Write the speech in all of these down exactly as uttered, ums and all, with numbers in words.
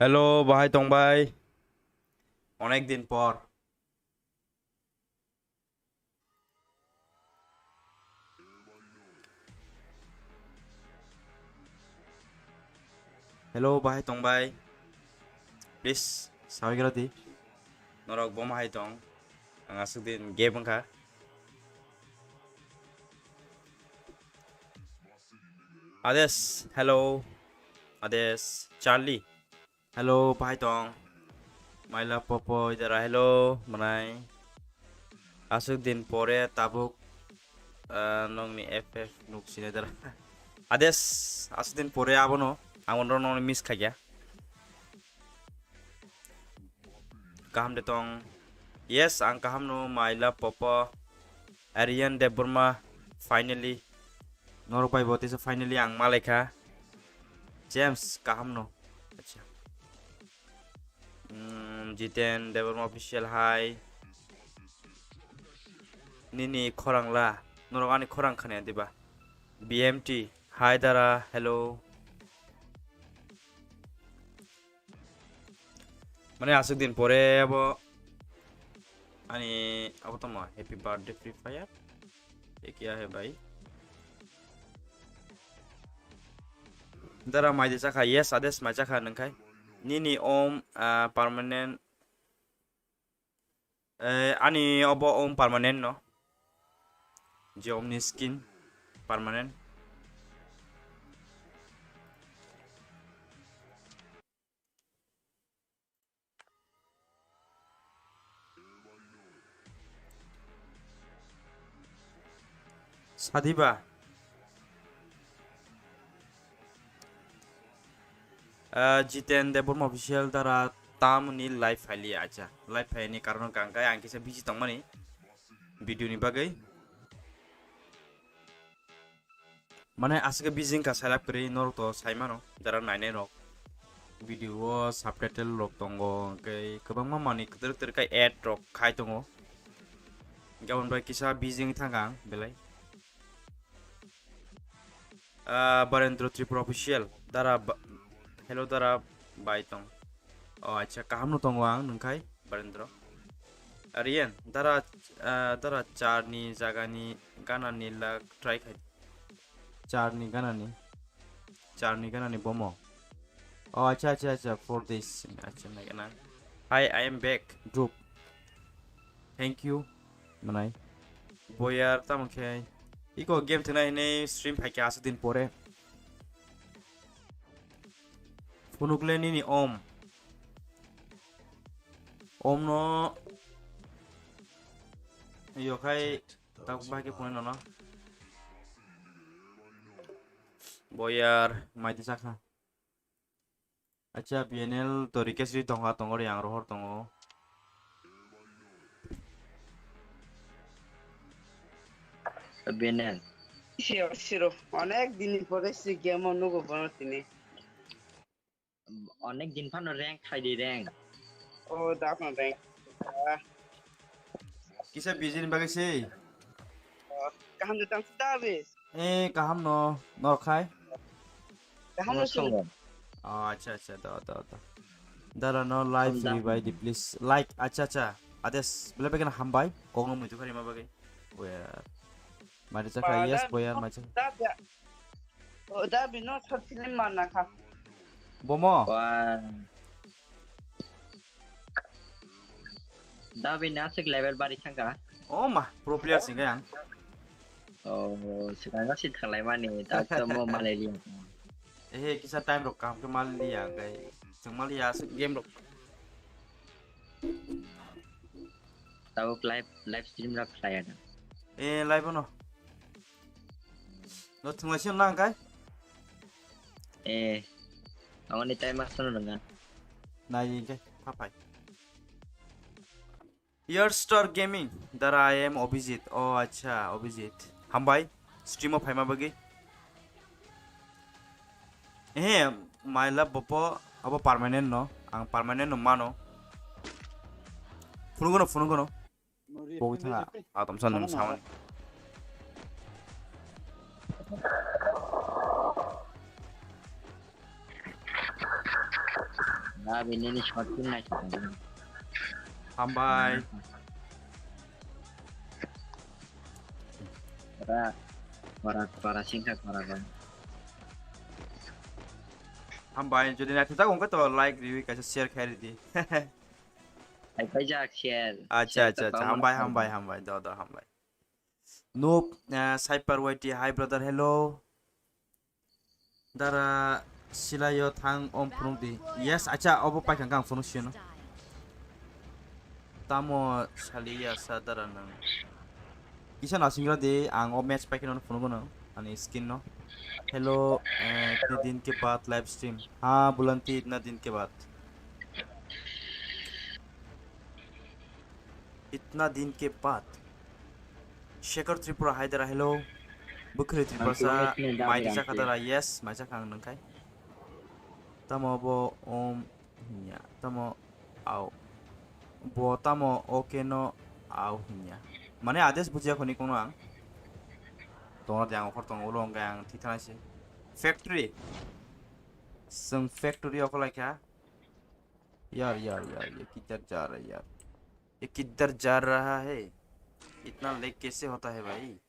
Hello, bahai tong bai? Onek din por. Hello, bahai tong bai? Please, sawi gelo di. Norok bo mahai tong? Ang aswk din gap wngkha. Ades, hello. Ades, Charlie. Hello, bahai tong? Maila Popo, idara, hello, manai. Aswk din pore tabuk, ah, nongni F F nuk sine dara. Ades, aswk din pore abono, ang onro nongni miss khaikya. Kaham de tong? Yes, ang kaham no, Maila Popo, Aryan Debbarma, finally. Norok bai bo tesa finally ang malaikha. James, kaham no? Acha. Hmm, Jiten Debbarma official, hi. Nini khorang la? Norok ani khorang khani diba? B M T, hi dara, hello. Mane aswk din pore abo ani abo tongma happy birthday Free Fire. Ye kya hai bhai? Dara mai de chakha, yes, Ades mai chakha nungkhai. Nini om, ah, permanent, eh, ani obo om permanent no. Je omni skin permanent. Sadiba. Ah, Jiten Debbarma official dara tamni live phailiya, acha. Live phaini karon kangkai ang kisa busy tongmani video ni bagwi. Mane aswk busy wngkha, sailap kwrwi norok to saimano, jara nainai rok. Video o subtitle rok tongo, hwnkhe kwbangma manwi kwtwrwk kwtwrwk khe ad rok khai tongo. Hwnkhe aboni bagwi kisa busy wngwi thangkha ang belai. Ah, Barendra Tripura official, dara ba-, hello dara bai tong. Oh, acha, kaham no tongo ang nungkhai, Barendra. Aryan, dara, ah, dara charni jagani gana ni lak try khai. Charni gana ni. Charni gana ni bomo. Oh, acha, acha, acha, for this. Acha, nai gana. Hi, I am back, group. Thank you. Manai. Boyar, tamo khe. Iko game thwnai hinwi stream phaikha aswk din pore. Phunukle nini om. Om no yokhai tak bai khe phunai nono. Boyar, mai de chakha. Acha, B N L to request ri tongkha, tongo ri ang rohor tongo. B N L. Siro, siro. Onek din pore si game o nugo bono tini. Onek din phano rank khai di, rank. Oh, da phano rank. Ah. Kisa busy ni bagwi se. Oh, kaham de tang sida be. Eh, kaham no, nor khai? Kaham no sini. Oh, acha, acha, do, do, do. Dara no live revive di, please. Like, acha, acha. Ades, bela begin hambai. Kong no muitu khari ma bagwi. Oh, yeah. Mai de chakha, yes, boyar, mai chakha. Da, da. Oh, da bino short film mana kha. Bomo? Wah. Da bini aswk level bari thangkha. Oh ma, pro player sing yang. Oh, swkang si thanglai mani, tak to mo malai liya. Eh, kisa time rok kam ke mal liya, kai. Sing mal liya, aswk game rok. Tabuk live, live stream rok khlai ada. Eh, live no. No thunglai sio nang kai? Eh, awani time asal nang. Nai ke, papai. Your Star Gaming, dara I am Obijit. Oh, acha, Obijit. Hambai, stream o phaima bagwi. Eh, my love bopo, abo permanent no. Ang permanent no mano. Phunukgo no, phunukgo no. Pogwi thanga, atom san nung samani. Ba bini ni short film nai. Hambai. Para, para, para singkha para ba. Hambai, jodi naithokjak wngkha to like riwi kaisa share khai ridi. Hai paijak share. Acha, share acha, to acha. Hambai, hambai, hambai. Do, do, hambai. Noob, eh, Cyper Y T, hi brother, hello. Dara silaio thang om phunuk di. Yes, acha, obo paikha ang phunuk sino. Tamo saliya sa dara nang. Kisa nasingra di, ang o match paikha no phunuk no, ani skin no. Hello, eh, itne din ke baad live stream. Ha, Bulanti, itna din ke baad. Itna din ke baad. Shekhar Tripura, hi dara, hello. Bukhri Tripura sa, mai di sakha dara, yes, mai sakha ang nangkai. Tamo bo, um, hinya, tamo, au. Bo tamo, okay no, au hinya. Mane ades bujiya khoni kono ang. Tongo de ang okhor tongo, ulo hwnkhe ang thithana se. Factory. Seng factory okholai kha. यार, यार, यार, ये किधर जा रहा है यार? ये किधर जा रहा है? इतना लैग कैसे होता है भाई?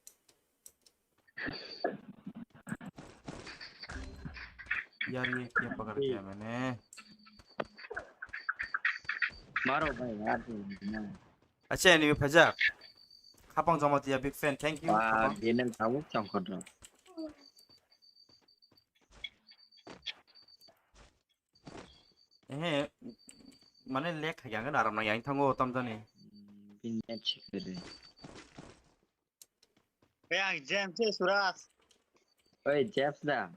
यार, ये क्या पकड़ लिया मैंने? मारो भाई, यार, तुम, अच्छा, anyway, Phajak. Khapang Jamatia, big fan. Thank you, Khapang. Daniel, kamu congkot dong. Ehe, mane lag hai yang aram nang yang thango tam jani. Hmm, bin net check kore. Hey, ang James, eh, Suraj. Oi, James da.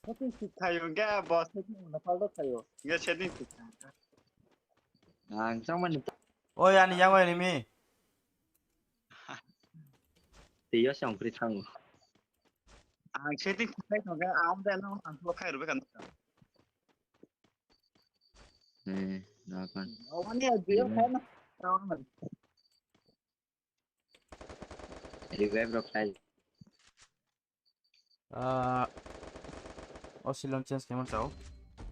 Setting sik thayo, hwnkhe bo setting no paldo thayo. Hwnkhe setting sik. Ang chongmani. Oi, ani yang oi, enemy. Tiyo songkri thango. Ang setting khlai thangkhe, ang de no ang khlai rwbaikha. Eh, dakan. Awani ajiyo khaina. Revive rok khai. Ah, o silon change khe man chao.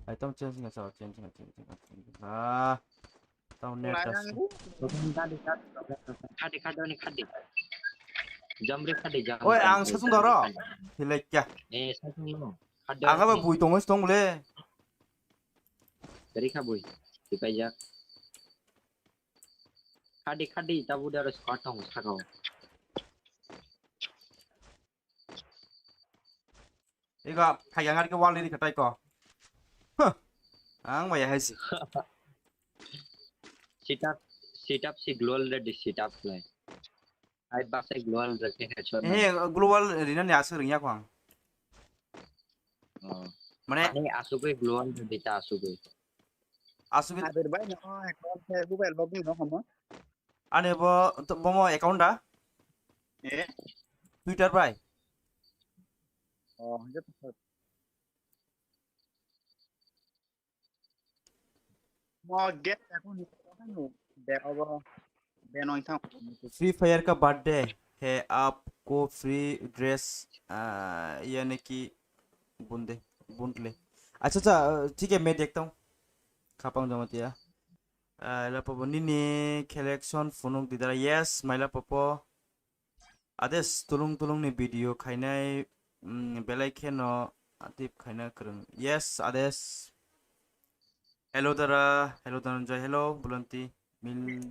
Ai tamo change khe chao, change khe, change khe, change khe. Ah, tamo net tas. Khadi, khadi, ani khadi. Jamri khadi, jamri. Oi, ang sasung doro. Hilai kya? Eh, sasung no. Khadi, ang aba ani. Bui tongo stong le. Dari kha bui. Dipaijak. Khadi, khadi, tabu daro skot tong sakao. Ega, phaigang arke wall ni khatai ko. Huh. Ang maya hai si. Sit up, sit up si global ready sit up lai. Ai baksa global ready headshot. Eh, global rina ni asuk ringya ko ang. Oh. Mane ani asuk global ready ta asuk. Asuk. Abir bai no, ekon se mobile bo bui no homo. Ani bo, to, bomo account da? Eh? Twitter bai? Oh, hwnkhe to. Mo get account ni de obo de no thang. Free Fire ka birthday hai, aapko free dress, ah, yani ki bunde, bundle. Acha, acha, thik hai, main dekhta hoon. Khapang Jamatia. Ah, ila popo nini collection phunuk di dara. Yes, maila popo. Ades, tulung tulung ni video khainai, mm, belai kheno atip khaina kwrwng. Yes, Ades. Hello dara, hello Dhananjay, hello Bulanti. Mil.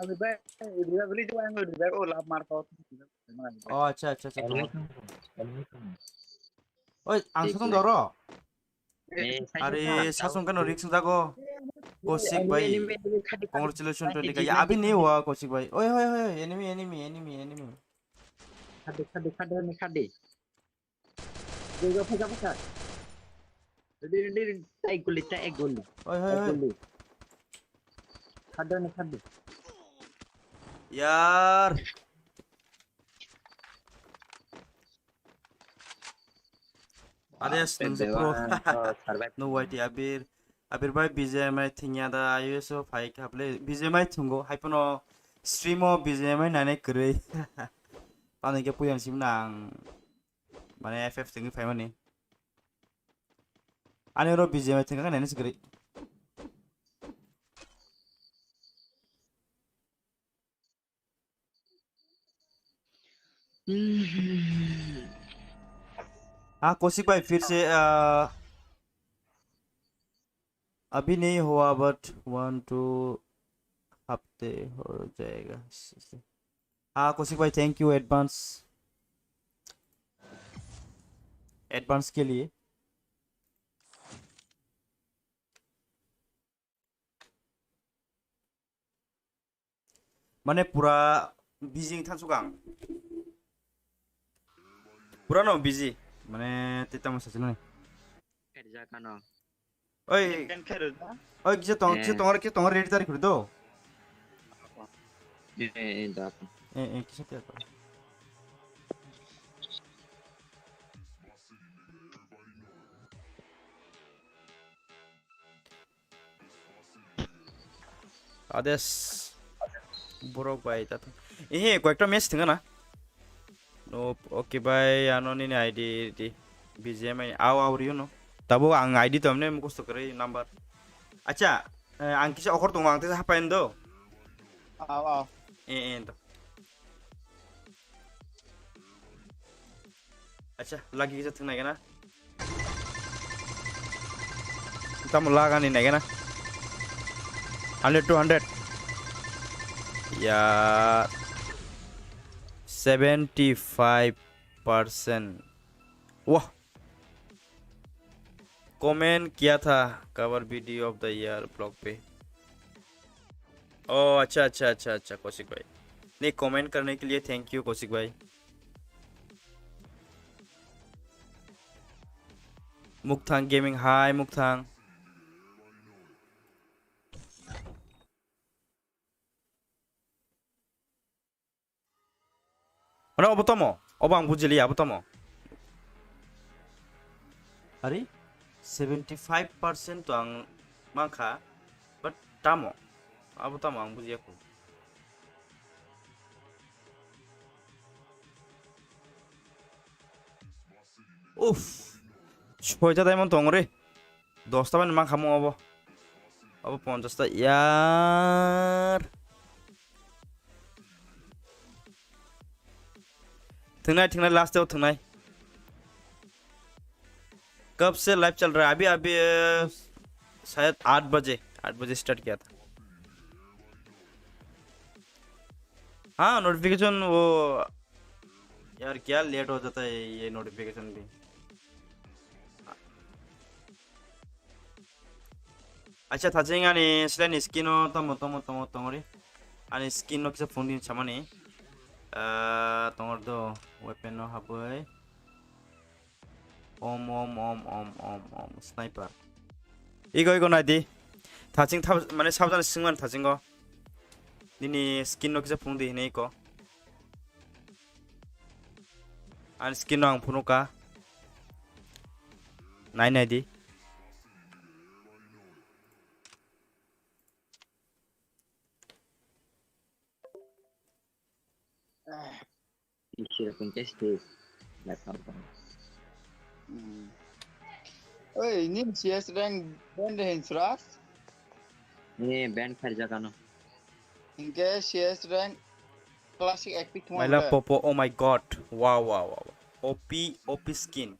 Abi bai, revive ri juwa ang revive o lab mar ko. Oh, acha, acha, acha. Oi, ang sasung doro. Eh, are, sasung kano risk jago. Kosik bai. Congratulations, twenty K. Ya, abi ni wa, Kosik bai. Oi, oi, oi, enemy, enemy, enemy, enemy. Khadi, khadi, khadi, ani khadi. Jaga phaja phaja. Ready, ready, ready. Tai guli, tai ek guli. Oi, oi, oi. Ek guli. Khadi, ani khadi. Yaar. Ades, nung se pro. No Y T Abir. Abir bai B G M I thingya da, I S O phai kha ble. B G M I thungo, hai phano stream o B G M I nane kwrwi. Tani ke puyan sim nang. Mane F F thingwi phaimani. Ani oro B G M I thwngkha khe naina se kwrwi. हाँ, कौशिक भाई, फिर से, आ, अभी नहीं हुआ, but one two हफ्ते हो जाएगा। हाँ, कौशिक भाई, thank you advance, advance के लिए। Mane pura busy wng thansuk ang. Pura no busy. Mane tei tamo sachinani. Kharijak ano. Oi. Ken kharu da? Oi, kisa tong, kisa tong, kisa tong ready tari khuri do. Eh, eh, eh, da. Eh, eh, kisa tiya. Ades. Borok bai ta. Ehe, koyekta match thwngna. No, okay bai, ano nini I D di. B G M I, aw, aw, riyo no. Tabo ang I D to amne mukhos to kwrwi number. Acha, eh, ang kisa okhor tongo, ang tesa hapai do. Aw, aw. Eh, eh, to. Acha, lagi kisa thwng nai gana. Tamo lagani nai gana. Hundred, two hundred. Ya. Seventy five percent. Wah. Comment किया था cover video of the year vlog पे। Oh, अच्छा, अच्छा, अच्छा, अच्छा, कौशिक भाई। नहीं, comment करने के लिए thank you, कौशिक भाई। Mukthang Gaming, hi, Mukthang. Ano obo tamo? Obo ang bujiliya, abo tamo? Ari, seventy five percent to ang mankha, but tamo? Abo tamo ang bujiya kho. Uff, soita diamond tongo re. Dosta bai mankha mo obo. Obo ponchash ta yar. Thwngnai, thwngnai, last o thwngnai. कब से लाइव चल रहा है? अभी, अभी, अ, शायद आठ बजे, आठ बजे स्टार्ट किया था। हाँ, नोटिफिकेशन वो, यार, क्या लेट हो जाता है ये नोटिफिकेशन भी। Acha, thaching ani slide ni skin o tamo, tamo, tamo, tongori. Ani skin no kisa phone din chamani. Ah, tongor do weapon no haboi. Om, om, om, om, om, om, sniper. Igo, igo nai di. Thaching thab-, mane sabjani singman thaching go. Nini skin no kisa phone di hinui ko. Ani skin no ang phunukha. Nai nai di. Oi, nini C S rank ban de hin suras? Ni ban kharjak ano. Hinkhe C S rank classic epic. Maila Popo, oh my god. Wow, wow, wow. O P, O P skin.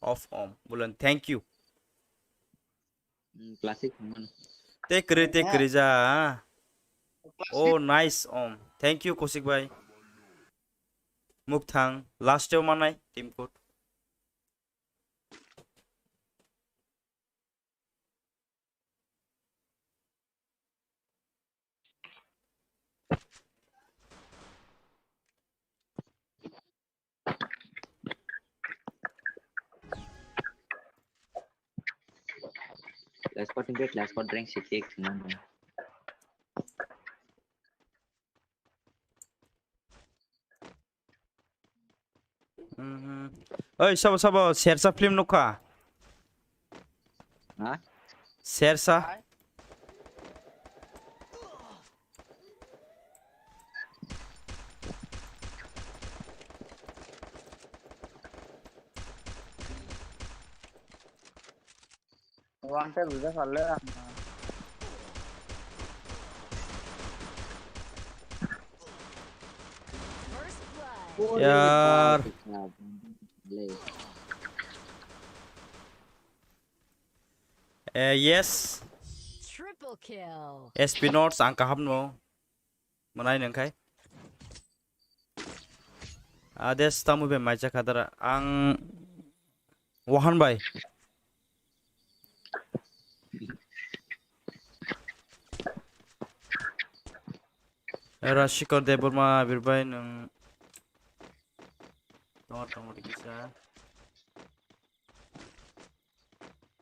Of Om. Bulan, thank you. Hmm, classic man. Te kwrwi, te kwrwi ja. Oh, nice, Om. Thank you, Kosik bhai. Mukthang. Last o manai, team code. Last part, last part, drink, shit, cake, no, no. Mhm. Oi, sabo, sabo, Shersa film nukha? Ha? Shersa? One tap udah salah. Yar. Eh, yes. Triple kill. S P Nords ang kaham no. Manai nang khai. Ades tamu be mai chakha dara ang wahan bai. Rashikar Debbarma birbai nang. Tongo tongo dikisa.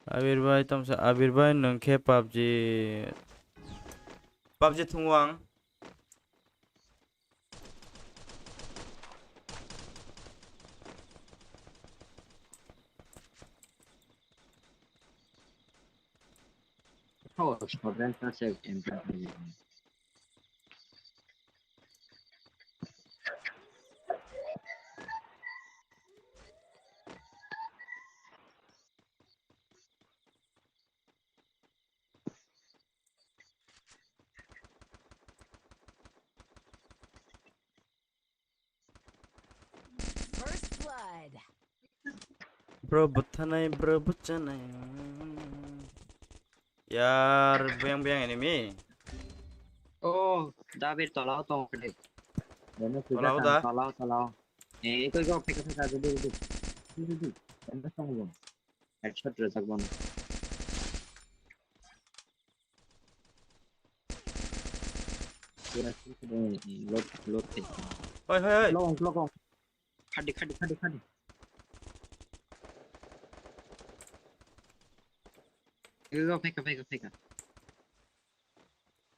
Abir bai tamsa Abir bai nung khe PUBG PUBG thungo ang. First blood. Bro buthanai bro buthanai. Yar buyang buyang enemy. Oh, David tolao tong kede. Tolao da? Tolao tolao. Eh, itu itu peka peka dulu dulu. Dulu dulu. Tembak tong bom. Headshot rejak bom. Pura sih sudah load load tek. Hoi hoi hoi. Lock lock. Khadi khadi khadi khadi. Itu itu peka peka peka.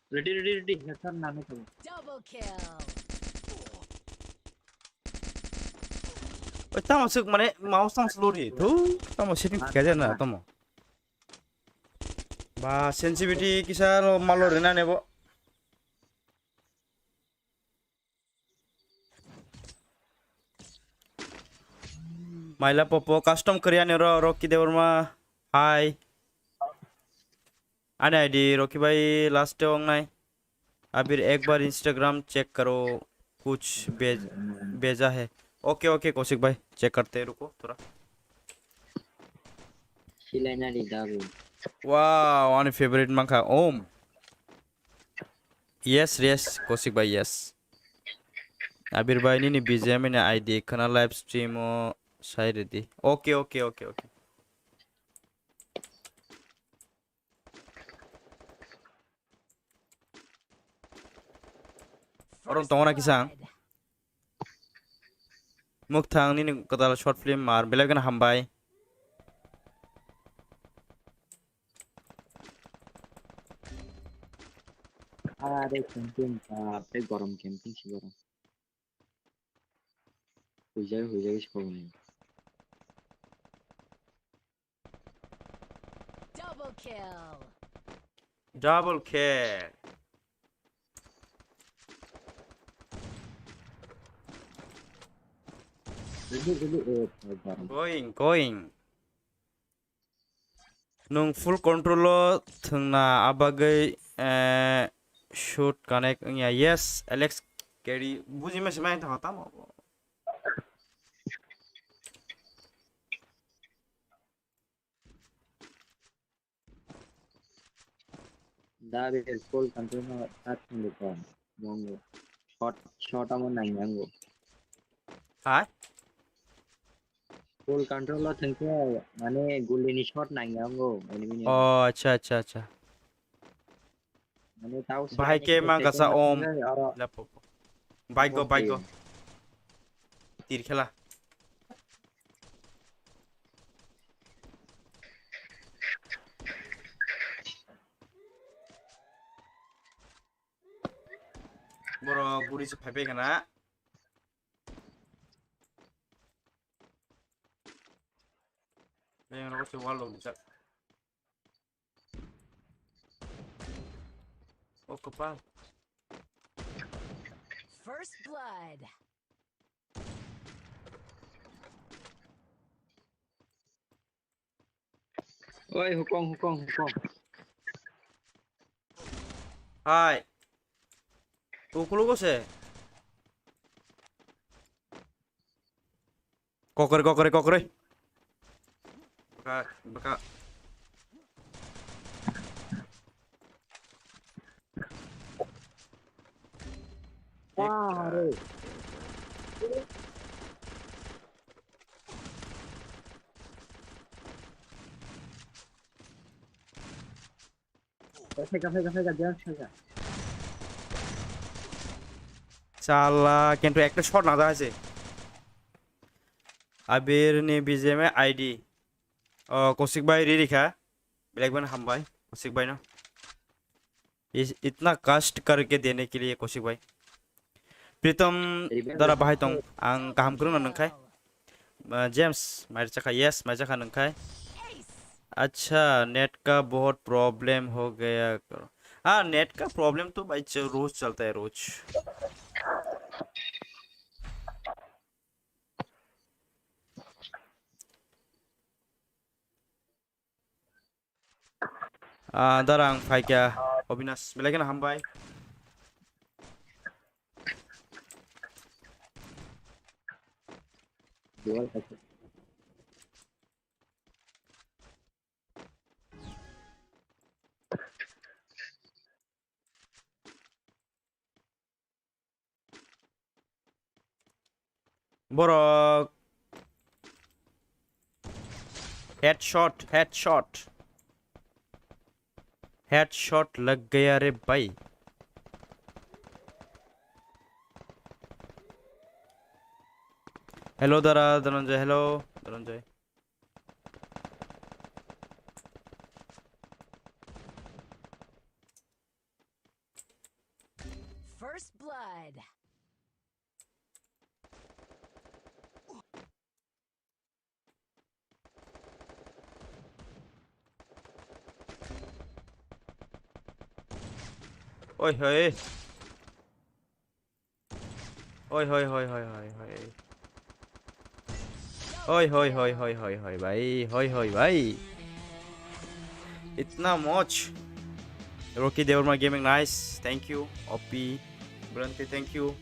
Ready ready ready. Headshot na headshot. Double kill. Oi tamo suk mane mouse tamo slow ri. Thu tamo setting kaja na tamo. Ba sensitivity kisa lo malo rina nebo. Maila Popo custom kriya ne ro Rocky Debbarma. Hi. Ani I D Rocky bhai last te ong nai. Abir ek bar Instagram check karo kuch bhej bheja hai. Okay okay Kaushik bhai check karte ruko thora. Silai na di daru. Wow, ani favorite mankha Om. Yes yes Kaushik bhai yes. Abir bhai nini B G M ni I D khana live stream o sai redi. Okay okay okay okay. Oro tongo na kisa. Mukthang nini kwtal short film mar belai gana hambai. Are camping ka pe gorom camping si gorom. Huijai huijai si gorom. Double kill. Double kill. Going, going. Nung full control o thwngna abagwi eh, shoot connect wngya. Yes, Alex carry buji mese mai tamo tamo. David full control no at ni ko. Mongo. Shot shot amo nai nango. Hai? Full control lo thengkhe mane guli ni shot nai nango enemy ni. Oh, acha acha acha. Mane tao Bahai ke mang kasa om. Lapo. Bike go, bike go. Tir khela. Boro guri se phaipai khana. Yang rogo se wall lo jak. Oh, kapal. First blood. Oi, hukong, hukong, hukong. Hai. Ukulugo se. Kokore, kokore, kokore. Baka, baka. Wah, re. Phaikha, phaikha, phaikha, just phaikha. Shala, kintu ekta shot na jai se. Abir ni B G M I D. Oh, Kosik bhai, ri rikha. Black ban hambai, Kosik bhai no. Is, itna kasht karke dene ke liye Kosik bhai. Pritam dara bahai tong, ang kaham kwrwngno nungkhai. Uh, James, mai chakha, yes, mai chakha nungkhai. Acha, net ka bahut problem ho gaya. Ah, net ka problem to bhai, ch-, roz chalta hai, roz. Ah, dara ang phaikha, Obinash, belai kheno hambai. Borok. Headshot, headshot. Headshot lag gaya re bhai. Hello, dara, Dhananjay, hello, Dhananjay. First blood. Oi, hoi. Hoi, hoi, hoi, hoi, hoi, hoi. Hoi, hoi, hoi, hoi, hoi, hoi, bhai. Hoi, hoi, bhai. Itna moj. Rocky Devarma Gaming, nice. Thank you. O P. Branti, thank you.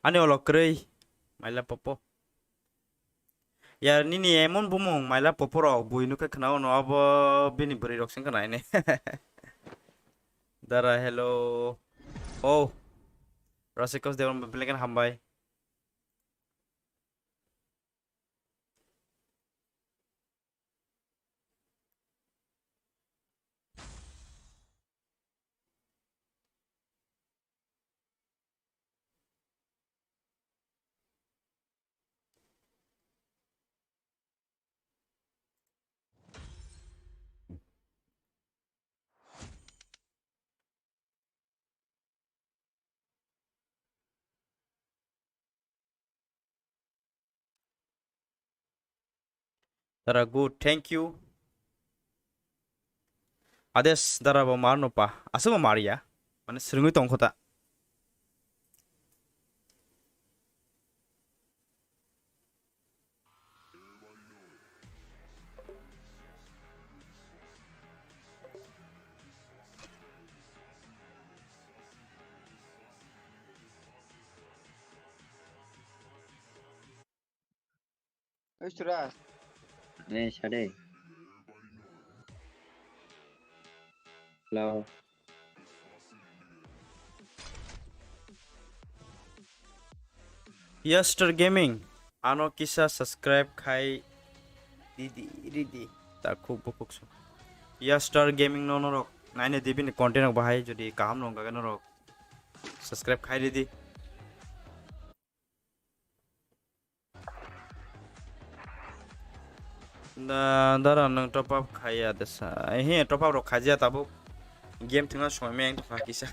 Ani olok kwrwi. Maila popo. Yar nini emon bumung maila popo rok bui nukhe khna ono abo bini bwrwi rok sing khna ini. Dara hello. Oh. Rasikos Dewan belai kheno hambai. Dara good, thank you. Ades dara bo mar no pa. Asa bo mar ya. Mane srwngwi tong kho ta. Oi, Suraj. Eh, sade. Hello. Yaster Gaming. Ano kisa subscribe khai didi, didi. Ta khuk bukuk so. Yaster Gaming no norok. Naine dibi ni content rok bahai jodi kaham nong gaga norok. Subscribe khai didi. Da, dara nwng top up khaiya desa. Ehe, top up rok khaiya tabuk. Game thwngna soi meng tongkha kisa.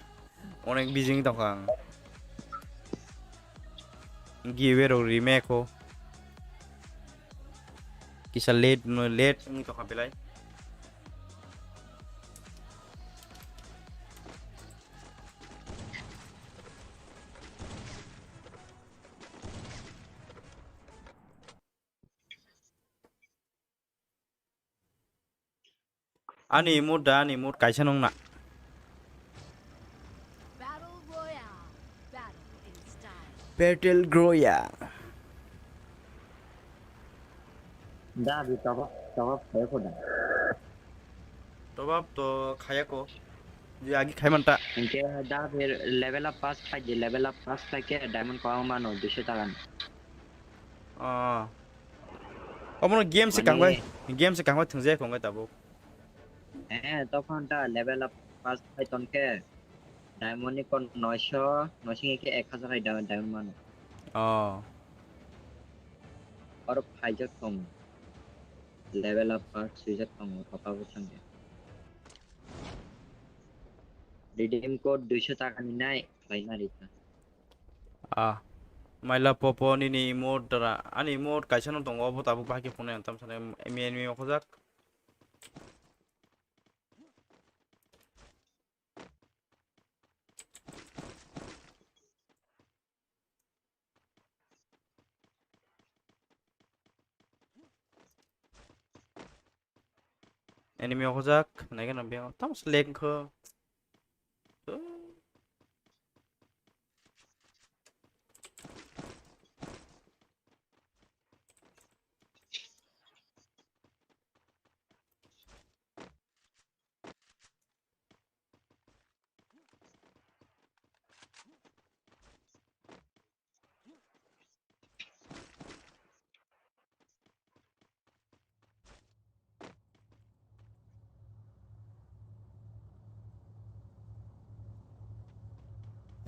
Onek busy wng tongkha ang. Giveaway rok remake ho. Kisa late no, late wng tongkha belai. Ani emote da, ani emote kaisa nung na. Battle Royale. Battle in style. Battle Royale. Da, di top up, top up kaya ko da. Top up to khaya ko. Di agi khai manta. Inke da phir level up pass khai di, level up pass khai ke diamond ko mano duiso taka ni. Ah. Omo game se kangbai, game se kangbai thwngjak kongbai tabuk. Eh, tokon ta level up pass khai ton ke. Diamond ni kon noisho, noisho ke ek hazar hai diamond, diamond mano. Oh. Oro phaijak tong. Level up pass swijak tong, papa bo thangya. Redeem code duiso taka ni nai, khlai na rita. Ah. Maila popo nini emote dara, ani emote kaisa no tongo, obo tabuk bahai khe phunai ang tam sanai, emi enemy okhojak. Enemy okhojak, naikhe no biyang, tamo se lag wngkha.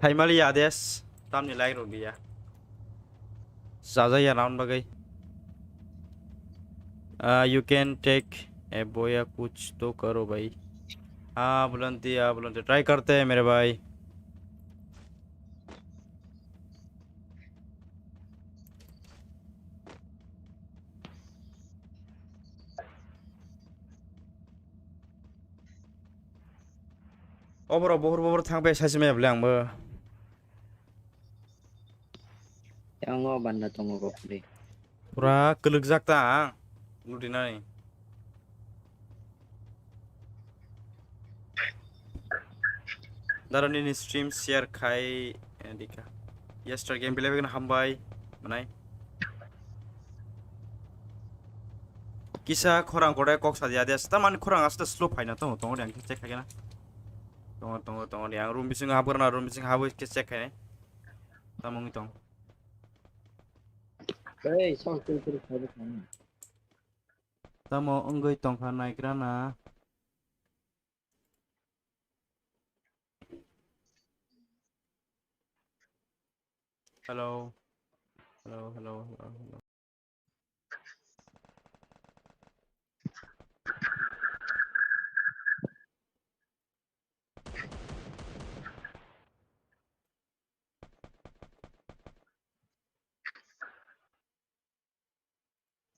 Thaimali yades, tamni like rok diya. Sajaya round bagwi. Ah, you can take a boya, kuch to karo bhai. Ah, bulanti, ah, bulanti. Try karte mere bhai. Oboro bohor bohor thang bai saisi maya bole ang bo. Yango banda tongo kok de. Pura kwlwkjak ta ang. Lutinani. Daro nini stream share khai, eh, dika. Yes, sir, game belai begini hambai, manai. Kisa khorang korai kok sadia dia. Tamani khorang aste slow phaina tongo, tongo de ang check khaikena. Tongo, tongo, tongo de ang room bising habor na, room bising habor ke check khainai. Tamo wngwi tong. Hey, song three three five. Tamo wngwi tongkha naikrana. Hello. Hello, hello, hello, hello.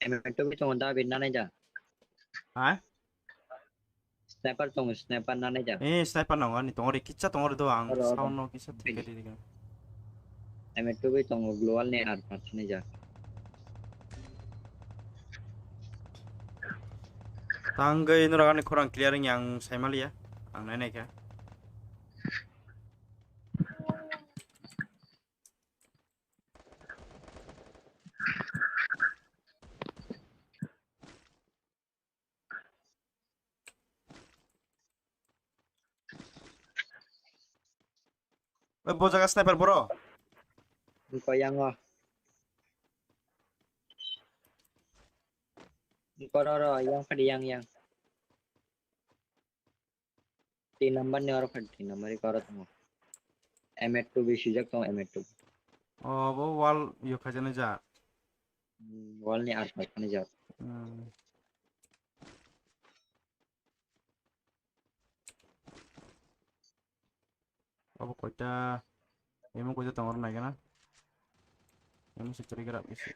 M two B tongo da, bini nanai da. Ha? Sniper tongo, sniper nanai da. Eh, sniper nango ani tongo re, kisa tongo re do ang sound no kisa thik kari diga. M two B tongo, global ni ar pathani ja. Tangwi norok ani khorang clear wngya ang saimaliya, ang nainai kha. Oi, bo jaga sniper boro. Ko yang o. Ko ro ro, yang phadi yang yang. Tin number ni oro phadi, tin number ni oro tongo. M eight two B swijak tongo, M eight two B. Oh, bo wall yo khajaknai ja. Hmm, wall ni ar khajaknai ja. Hmm. Abo koita, emo koita tongor naikhe na? Emo se chwrai gra bisi.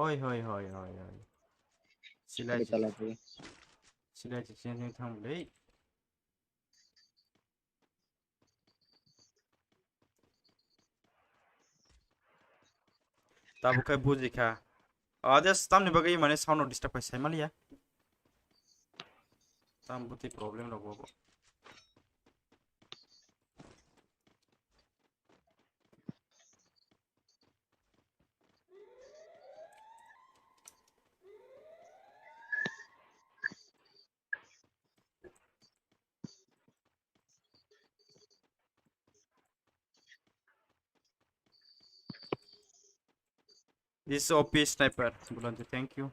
Hoi, hoi, hoi, hoi, hoi. Silai Kali si, tala tu. Silai si, sini thang beli. Tabuk khe buji kha. Ade tamni bagwi mane sound no disturb khai sai maliya. Tam buti problem rok bo. This is O P sniper, Bulanti, thank you.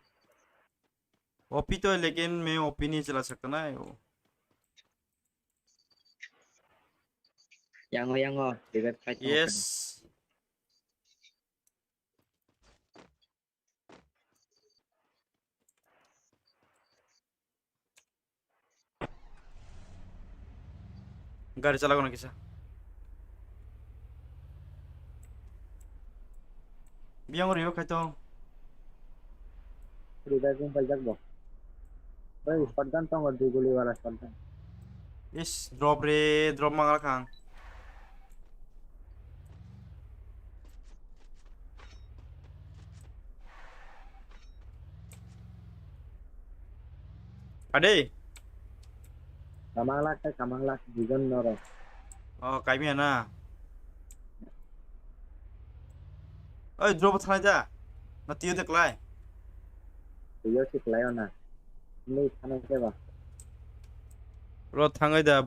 O P to, lekin main O P ni chela sakta na yo. Yango, yango, revive khai tongo. Yes. Gari chalagwna kisa. Biyang rio khaito. Rida kung paljak bo. Bai, shotgun tongo, dui guli wala shotgun. Is, drop re, drop mangal khang. Ade. Kamang lak, kamang lak, duijon norok. Oh, kaimia na. Oi, drop thanai da. Na tiyo de klai. Tiyo si klai ona. Ni thanai ke ba. Ro thangai da.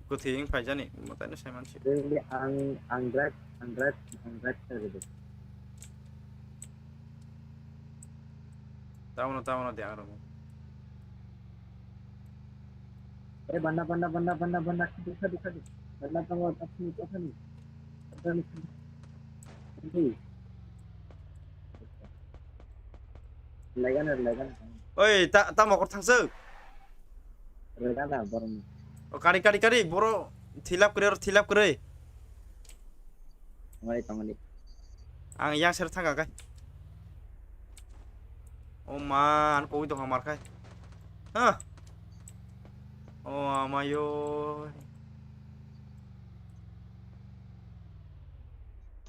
Kwthwi wng phaijani, mwtaino saimansi. Really, ang, ang drive, ang drive, ang drive khlai rwdi. Tamono, tamono de ang rwmo. Eh, banda, banda, banda, banda, banda, khadi, khadi, khadi. Banda tongo, takhani, takhani. Takhani, khadi. Khadi. Laigana, laigana. Oi, ta, ta mokor thangsu. Laigana, borong. O, kari, kari, kari, boro thilap kre, oro thilap kre. Tongmani, tongmani. Ang yang ser thangka kai. O ma, an koi tongkha mar khai. Ha. O amayo.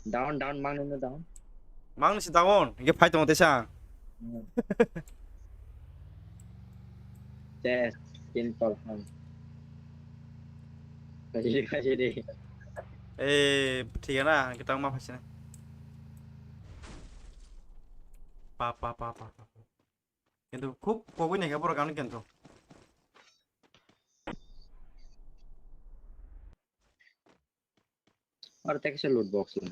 Down, down, mangno down. Mangno se down, hingke phai tongo teisa. Hmm. Yes, kill confirm. Khaji, khaji de. Eh, thik na, kita ma phasina. Pa, pa, pa, pa, pa. Kintu khub kogwi naikha borok ano kintu. Aro tei kaisa loot box le.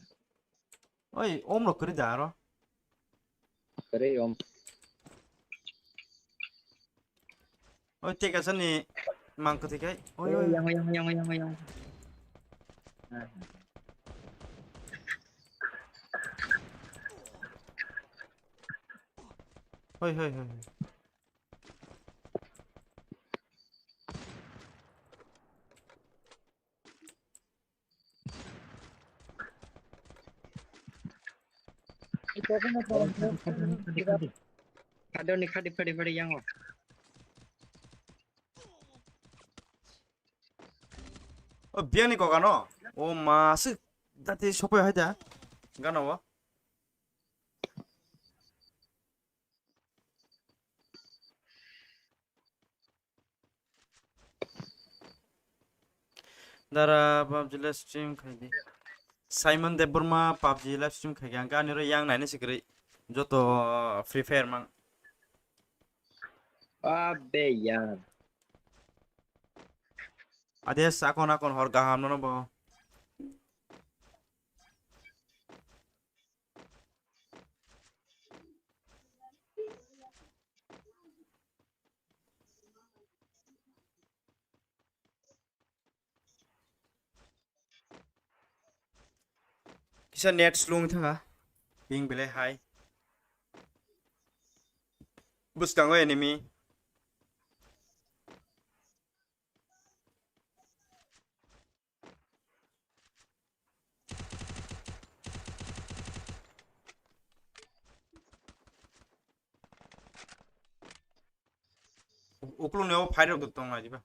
Oi, om rok kwrwi da aro. Kwrwi om. Oi, tei kaisa ni mang kwthwi kai. Oi, oi, oi. Yang, yang, yang, yang, yang. Hoi, hoi, hoi, hoi. Khadi, khadi, khadi, khadi, khadi, khadi. Khadi, khadi, khadi, khadi, yang o. O, biyani kok ano? O, ma, se, dati sopai hai da. Gana o. Dara PUBG live stream khaidi. Simon Debbarma PUBG live stream khaidi. Ang ani ro yang naini sikri. Joto Free Fire mang. Abe yaar. Ades akon akon hor gaham nono bo. Kisa net slow wng thangkha. Ping belai high. Bwskango enemy. Ukluni o fight rok tong nai diba.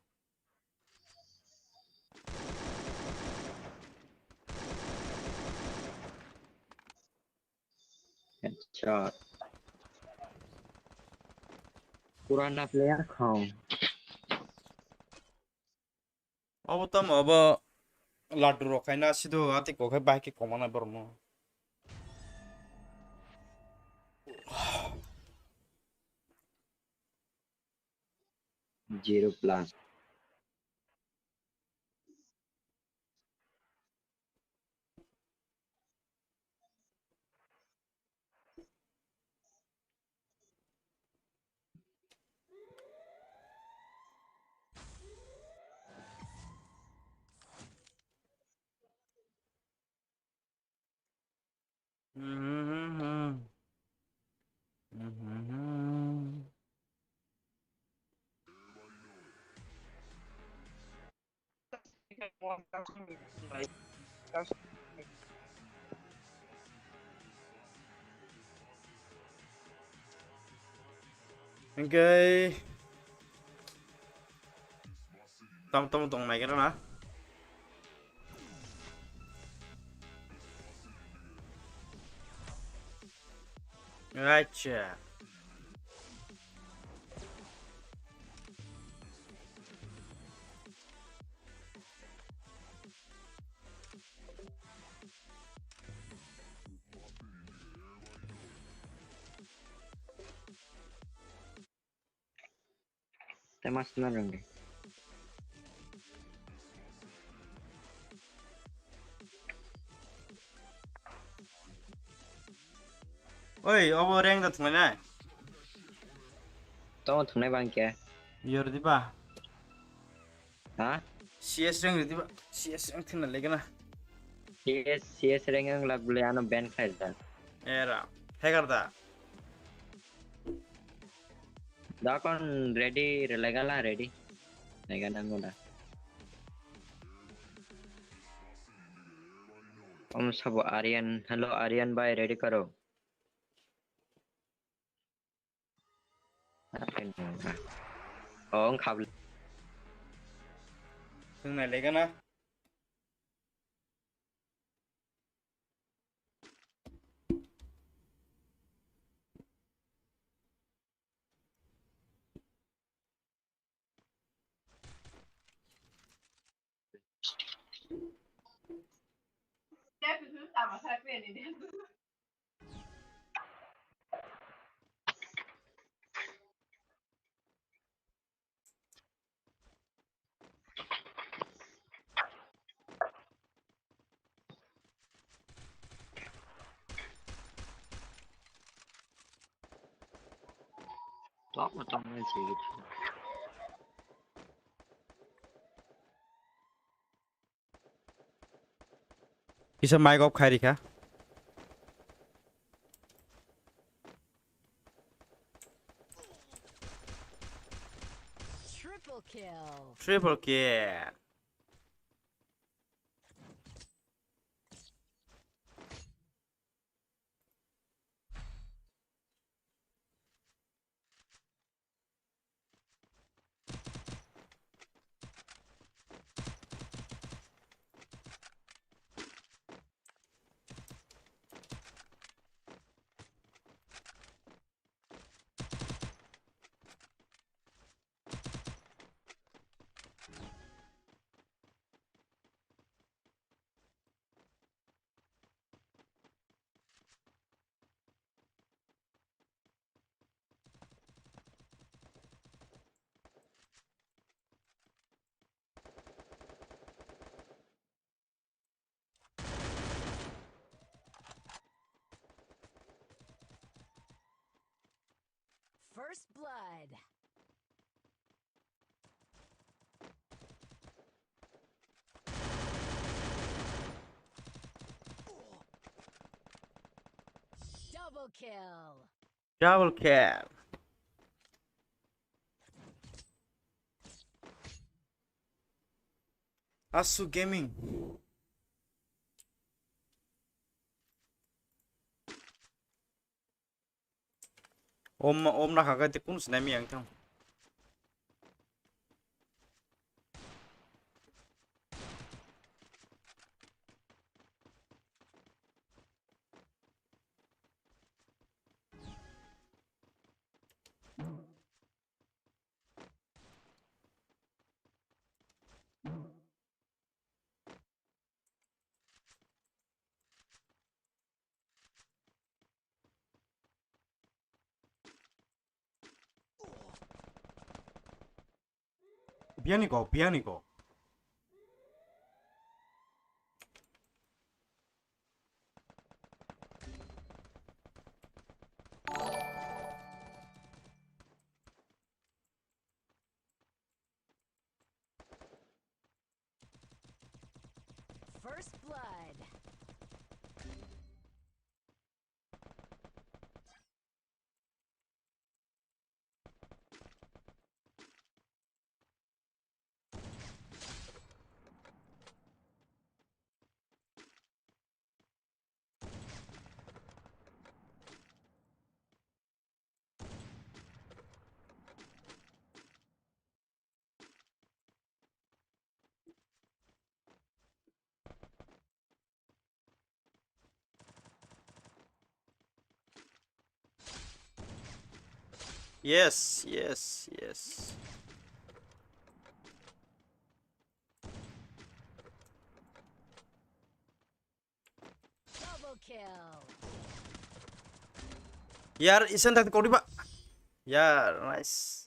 Headshot. Purana player khong. Obo tamo obo laddu rok khaina sido ati kok hai bai khe komana bormo. Zero plus. Hingke tam tam tong nai kena na. Acha. Tei ma sna rwngdi. Oi, obo rank da thwngnai na? Tamo thwngnai bang khe. Yor di ba. Ha? C S rank di ba. C S rank thwngna legana. C S, C S rank ang lak bole ano ban khlai da. Era, hacker da. Dakon ready, relegala ready. Lega nango da. Om sabo Aryan, hello Aryan bhai, ready karo. Oh, ang khab. Thwngnai legana. Tamo tamo se gitu. Kisa mic off khai rikha. Triple kill. Triple kill. First blood. Double kill. Double kill. Asu Gaming. Om, om na khaga te kun sinai mi ang thang. Pianiko, pianiko. First blood. Yes, yes, yes. Double kill. Yar, isan tak koriba. Yar, nice.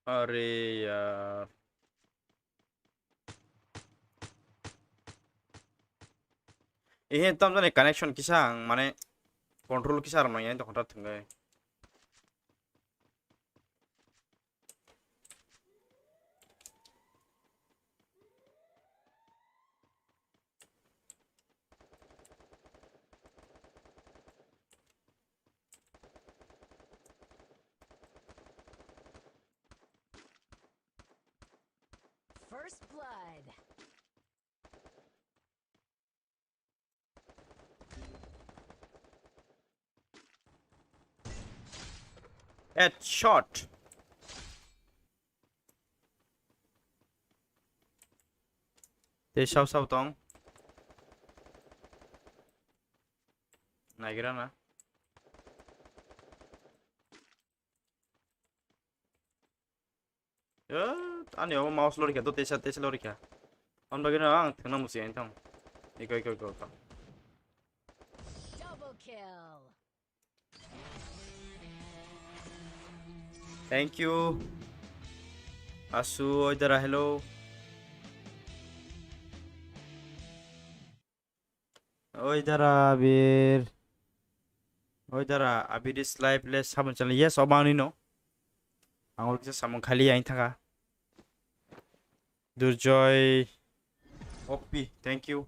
Are yaar. Ehe, tam jani connection kisa ang, mane, control kisa rwmani, ang tongkha thwngwi. First blood. Headshot. Tei sao sao tong. Naigra na. Eh, ani omo mouse lorikha, to tesa, tesa lorikha. Hwn bagwi no ang thwngna musi ang thang. Iko, iko, iko, iko. Double kill. Thank you. Asu, oi dara, hello. Oi dara Abir. Oi dara Abir is live le samung channel. Yes, obo ani no. Ang oro kisa samung khali yang thaka. Durjoy O P, thank you.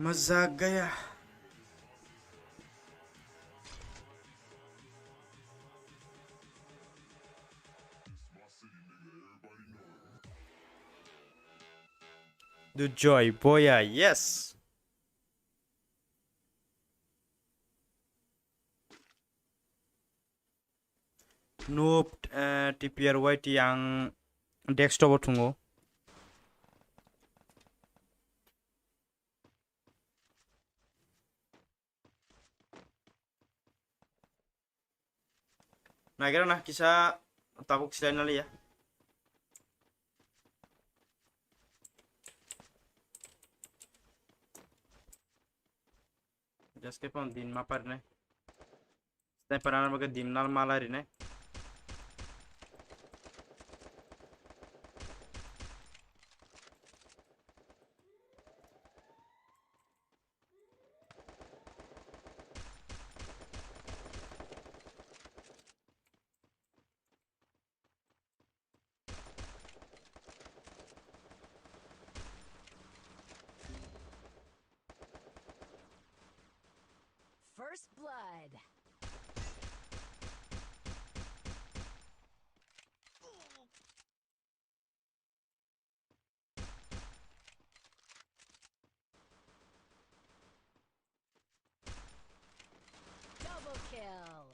Mazak gaya. Durjoy Boya, yes. Noob, eh, T P R Y T ang desktop o thungo. Nagira na kisa tabuk silai na liya. Just ke pon din ma par ne. Sniper ana bage din nal malai rine. First blood. Double kill.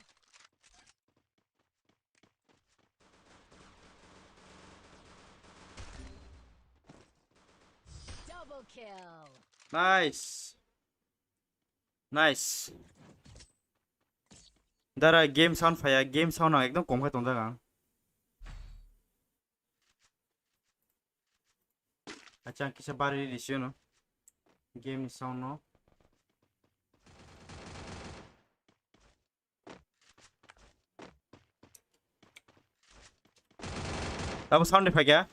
Double kill. Nice. Nice. Dara game sound phaiya, game sound ang ekdom kom khai tongjak ang. Acha, ang kisa bari risi no. Game ni sound no. Tamo sound ni phaikya.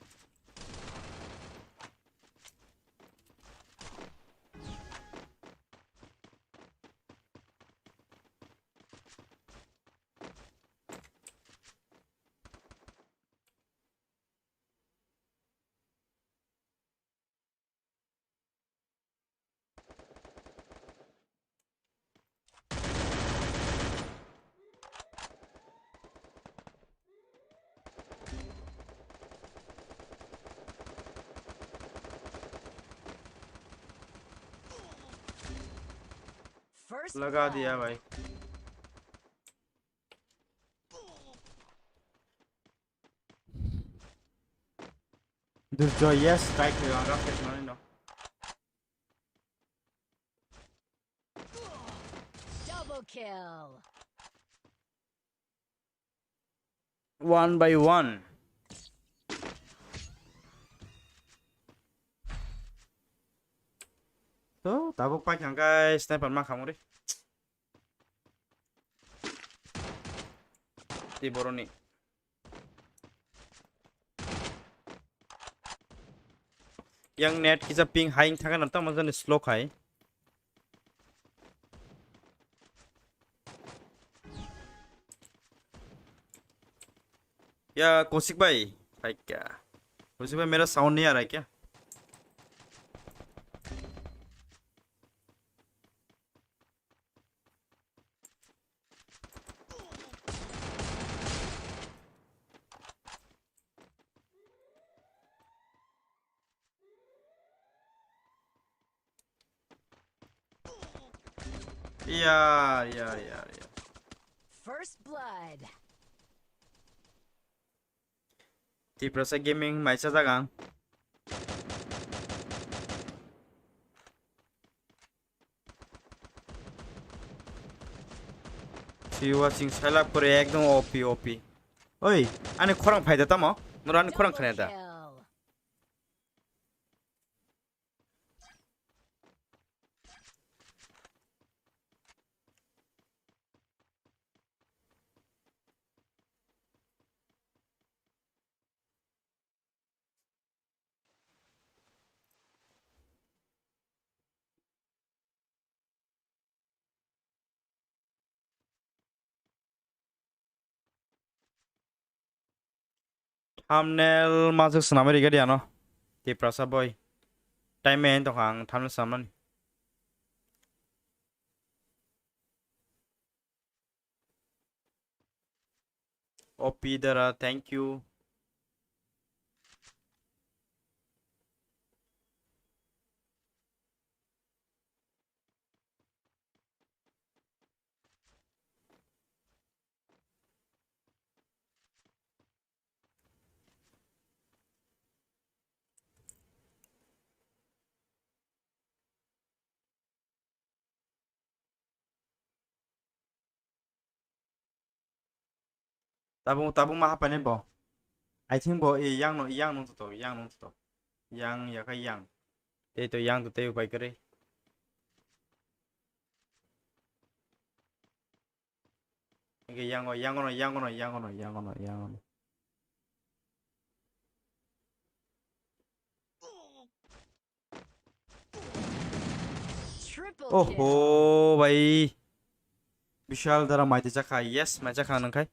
First लगा दिया blood. भाई। Durjoy, yes, strike hoyo, ang rough manwi no. Double kill. One by one. To, tabuk paikha hwnkhe sniper ma khamung ri. Tei boroni. Yang net kisa ping hai wng thangkhe no tamo jani slow khai. Ya, Kosik bhai, hai kya? Kosik bhai, mera sound nahi aa raha hai kya? Iya, iya, iya, iya. First blood. Tiprasa Gaming maisa jagang. Si watching, selap kore ekdom O P, O P. Oi, ani khorang phaida tamo? Nora ani khorang khana da? Thumbnail masuk swnamwi rigadi ano. Tiprasa boy. Time main tongkha ang thumbnail swnamnani. O P Dara, thank you. Tabung, tabung ma hapaini bo. I think bo, eh, yang no, yang nung to, yang nung to. Yang, ya kha yang. Tei to yang to tei upai kwrwi. Hingke yango, yangono, yangono, yangono, yangono, yangono. Triple kill. Oho, bhai. Bishal Dara maiti chakha. Yes, mai chakha nang khai.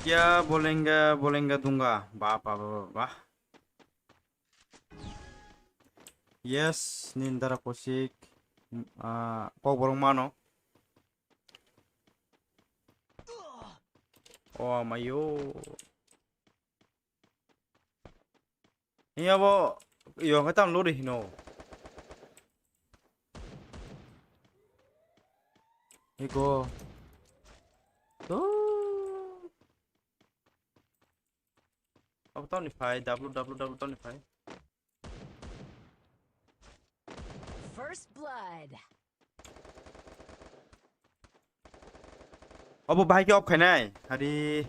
Kya bolenga, bolenga dunga. Ba, ba, ba, ba, ba. Yes, Nindara Kosik. Ah, kok borok mano. Oh, amayo. Iya bo, iyo, khe tamo lori hino. Ego. To. Abo tamo ni phai, W W W tamo ni phai. First blood. Obo bahai khe off khainai. Hari.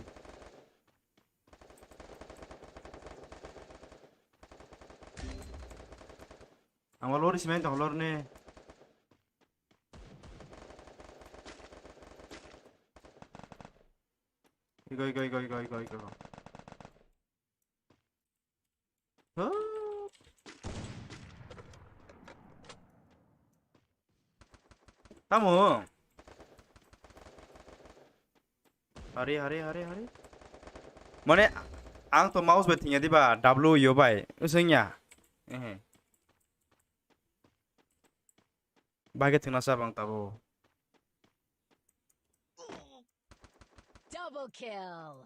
Ang lori sima tong lor ne. Igo, igo, igo, igo, igo, igo. Huh? Tamo? Hari, hari, hari, hari. Mane, ang to mouse bai thwngya diba, W yo bai. Usengya. Ehe. Bai khe thwngna sa bang tabo. Double kill.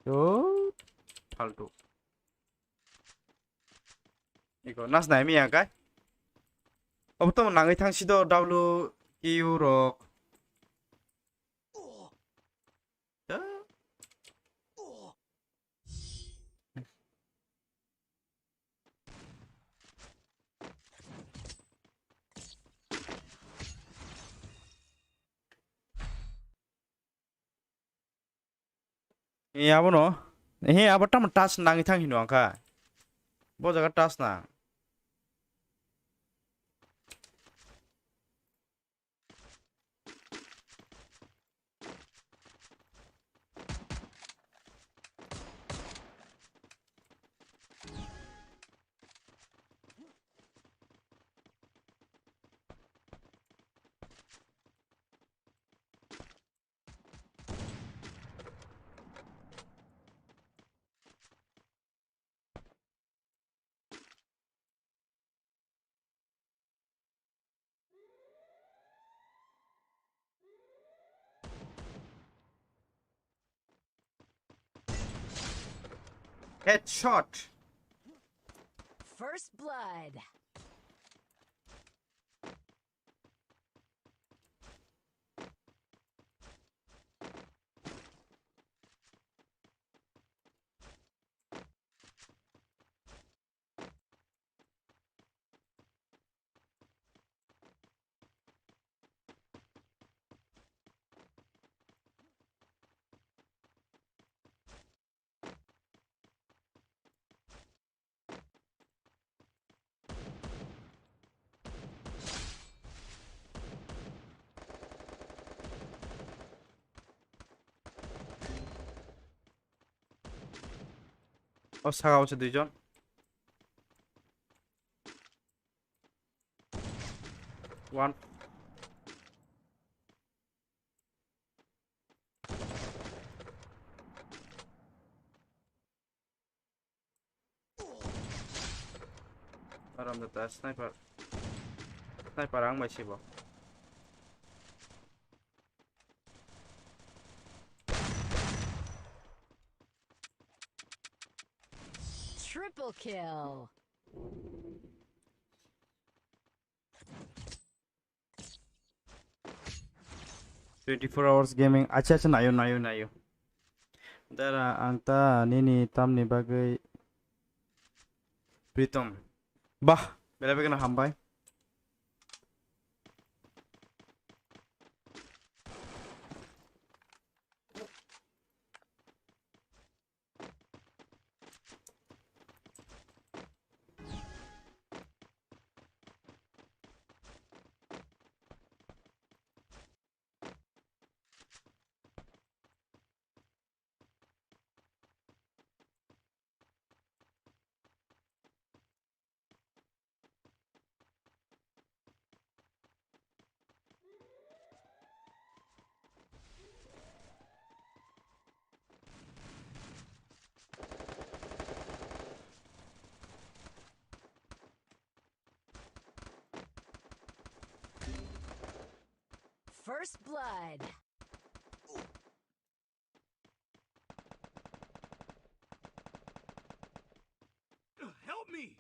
Yo, faltu. Iko nas nai mi ya kai. Obo to nangwi thang si do W Q rok. Ya. Eh, abono. Eh, abo tamo touch nangwi thang hino angkha. Bo jaga touch nang. Headshot. First blood. O saka o se duijon. One. Aram da ta sniper. Sniper ang bai sibo. Triple kill. Twenty-four hours gaming. Acha, acha, nayo, nayo, nayo. Dara, ang ta nini tamni bagwi Pritom. Bah, bela begana hambai. First blood. Help me!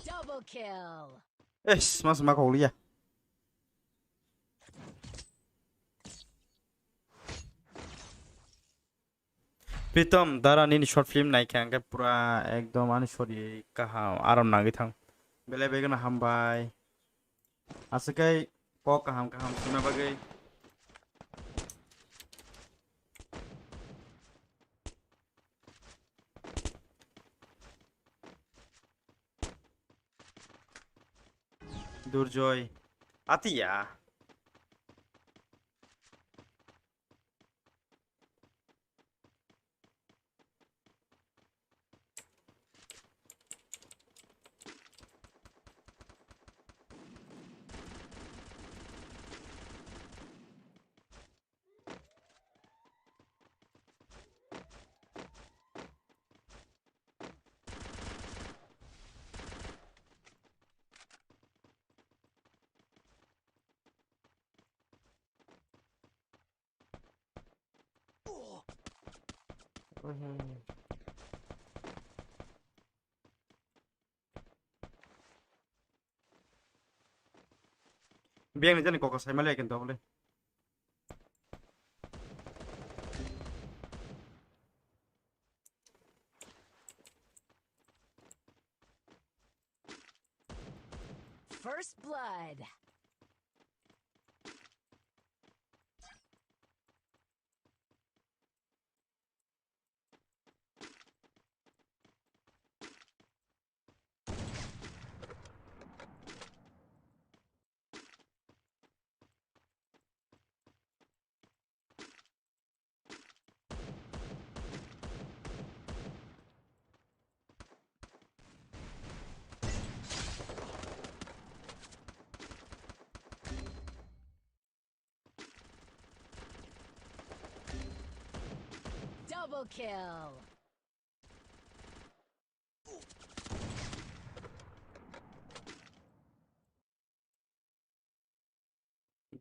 Double kill. Eish, mas ma kok liya. Pritom, dara nini short film naikha, hwnkhe pura ekdom ani sori kaham, aram nangwi thang. Belai begana hambai. Aswk khe kok kaham kaham swnna bagwi. Durjoy. Atiya. Biyang ni jani kok sai male ken to bole. First blood. Double kill.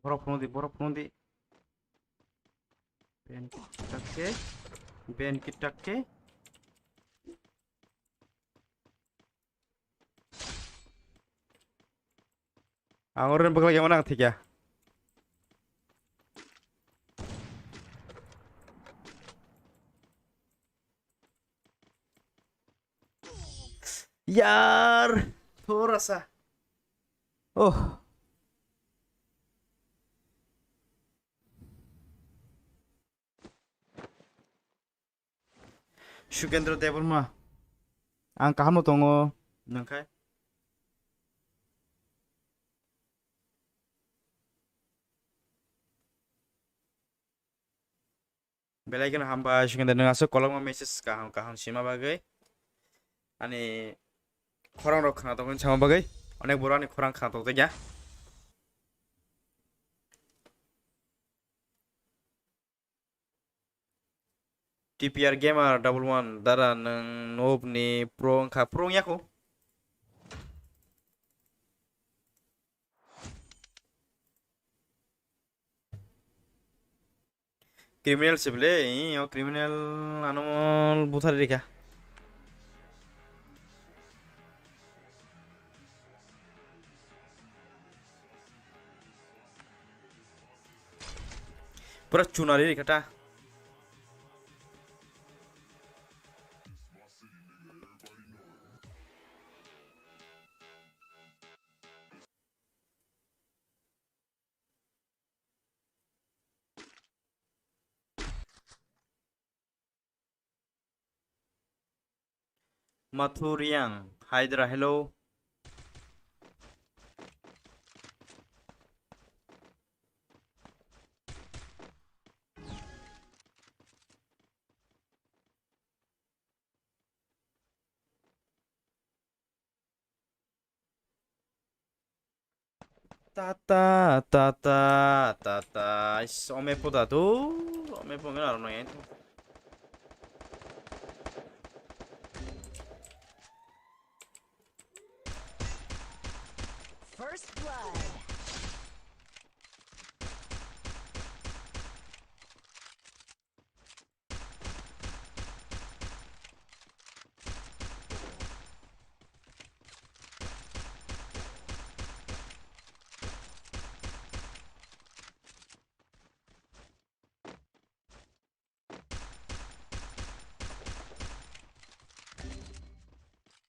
Borok phunukdi, borok phunukdi. Ben kitak khe, ben kitak khe. Ang oro bwkhlai gana thikya. Yar, thora sa. Oh. Sukendra Debbarma. Ang kaham no tongo, nang khai? Belai kheno hambai, Sukendra, nwng aswk kolokma message kaham kaham sima bagwi. Ani khorang rok khna tongmani sama bagwi. Onek borok ani khorang khna tongjakya. T P R Gamer double one, dara nwng noob ni pro wngkha, pro wngya kho. Criminal se bwle, ee, o criminal ano buthar rikha. Pura chunari rikha ta. Mathuriang, Hydra, hello. Tata, tata, tata. Is, ome po da tu. Ome po ngena rona yang. First blood.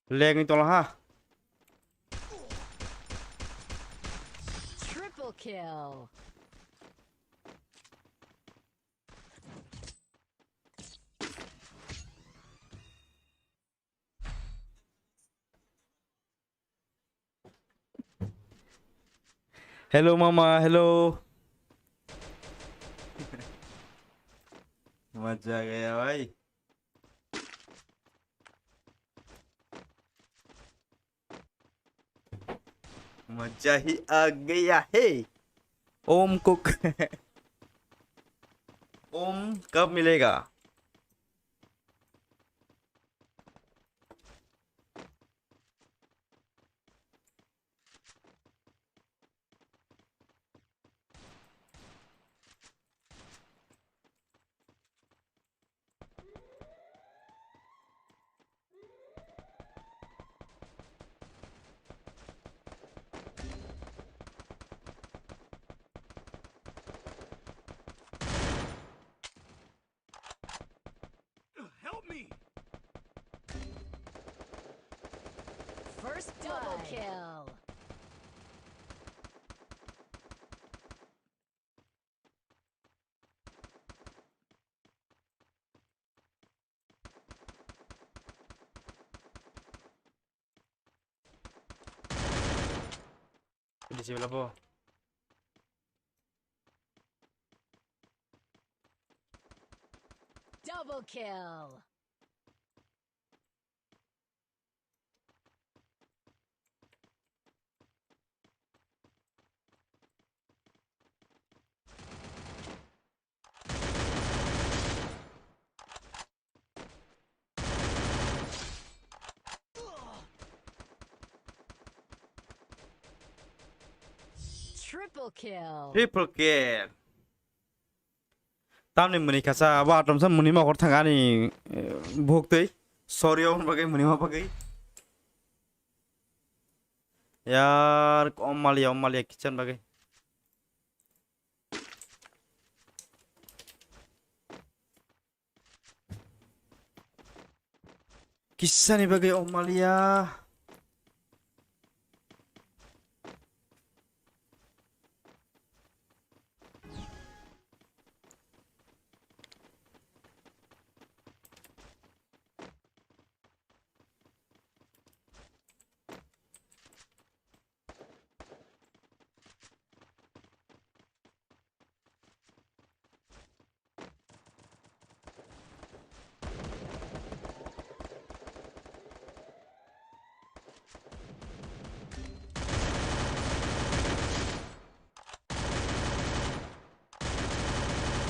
Lag ni tolha. Triple kill. Hello mama, hello. Maza gaya bhai. Maza hi aa gaya hai. Om kuk. Om kab milega? Help me! First double kill. Di sini apa? Double kill. Triple kill. Triple kill. Tamni muni kasa, abo atomsa muni ma hor thang ani, eh, buktwi. Sorry, om bagwi muni ma bagwi. Yar, om maliya, om maliya, kitchen bagwi. Kisani bagwi om maliya.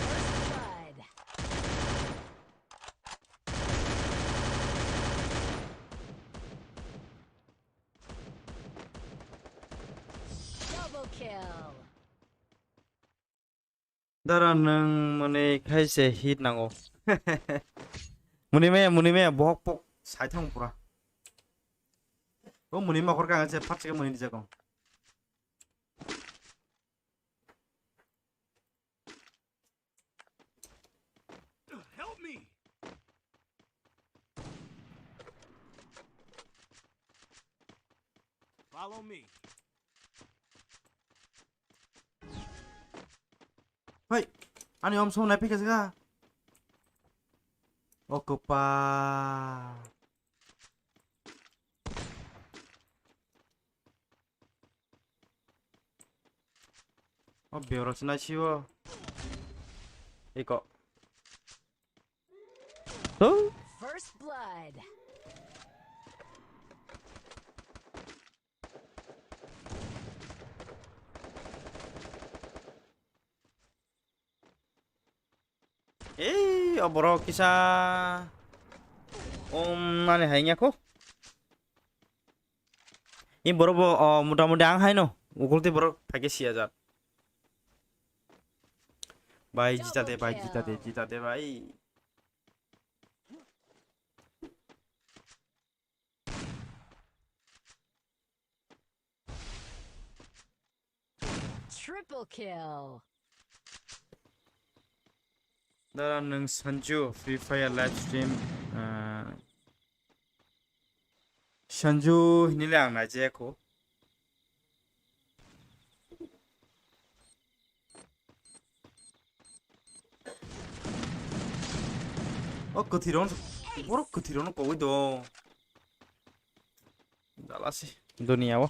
First blood. Double kill. Dara nwng mwnwi khai se hit nango. Mwnwi maya, mwnwi maya, bohok pok sai thang pura. O mwnwi ma khor kang se phat se mwnwi di jago. Help me. Follow me. Hai, ani om som nai phika saka. Okopa. O beorok se naisio. Iko. Huh? First blood. Ei, o borok kisa om nani hai nya kho. Ni borok bo, o, mota moti ang haino. Ukulti borok phaikhe siya jak. Bhai, jita de, bhai, jita de, jita de, bhai. Triple kill. Dara nwng Sanju Free Fire live stream, ah, Sanju hinile ang naijaya kho. O kwthwirok, borok kwthwirokno kogwi do. Jalasi. Duniya o.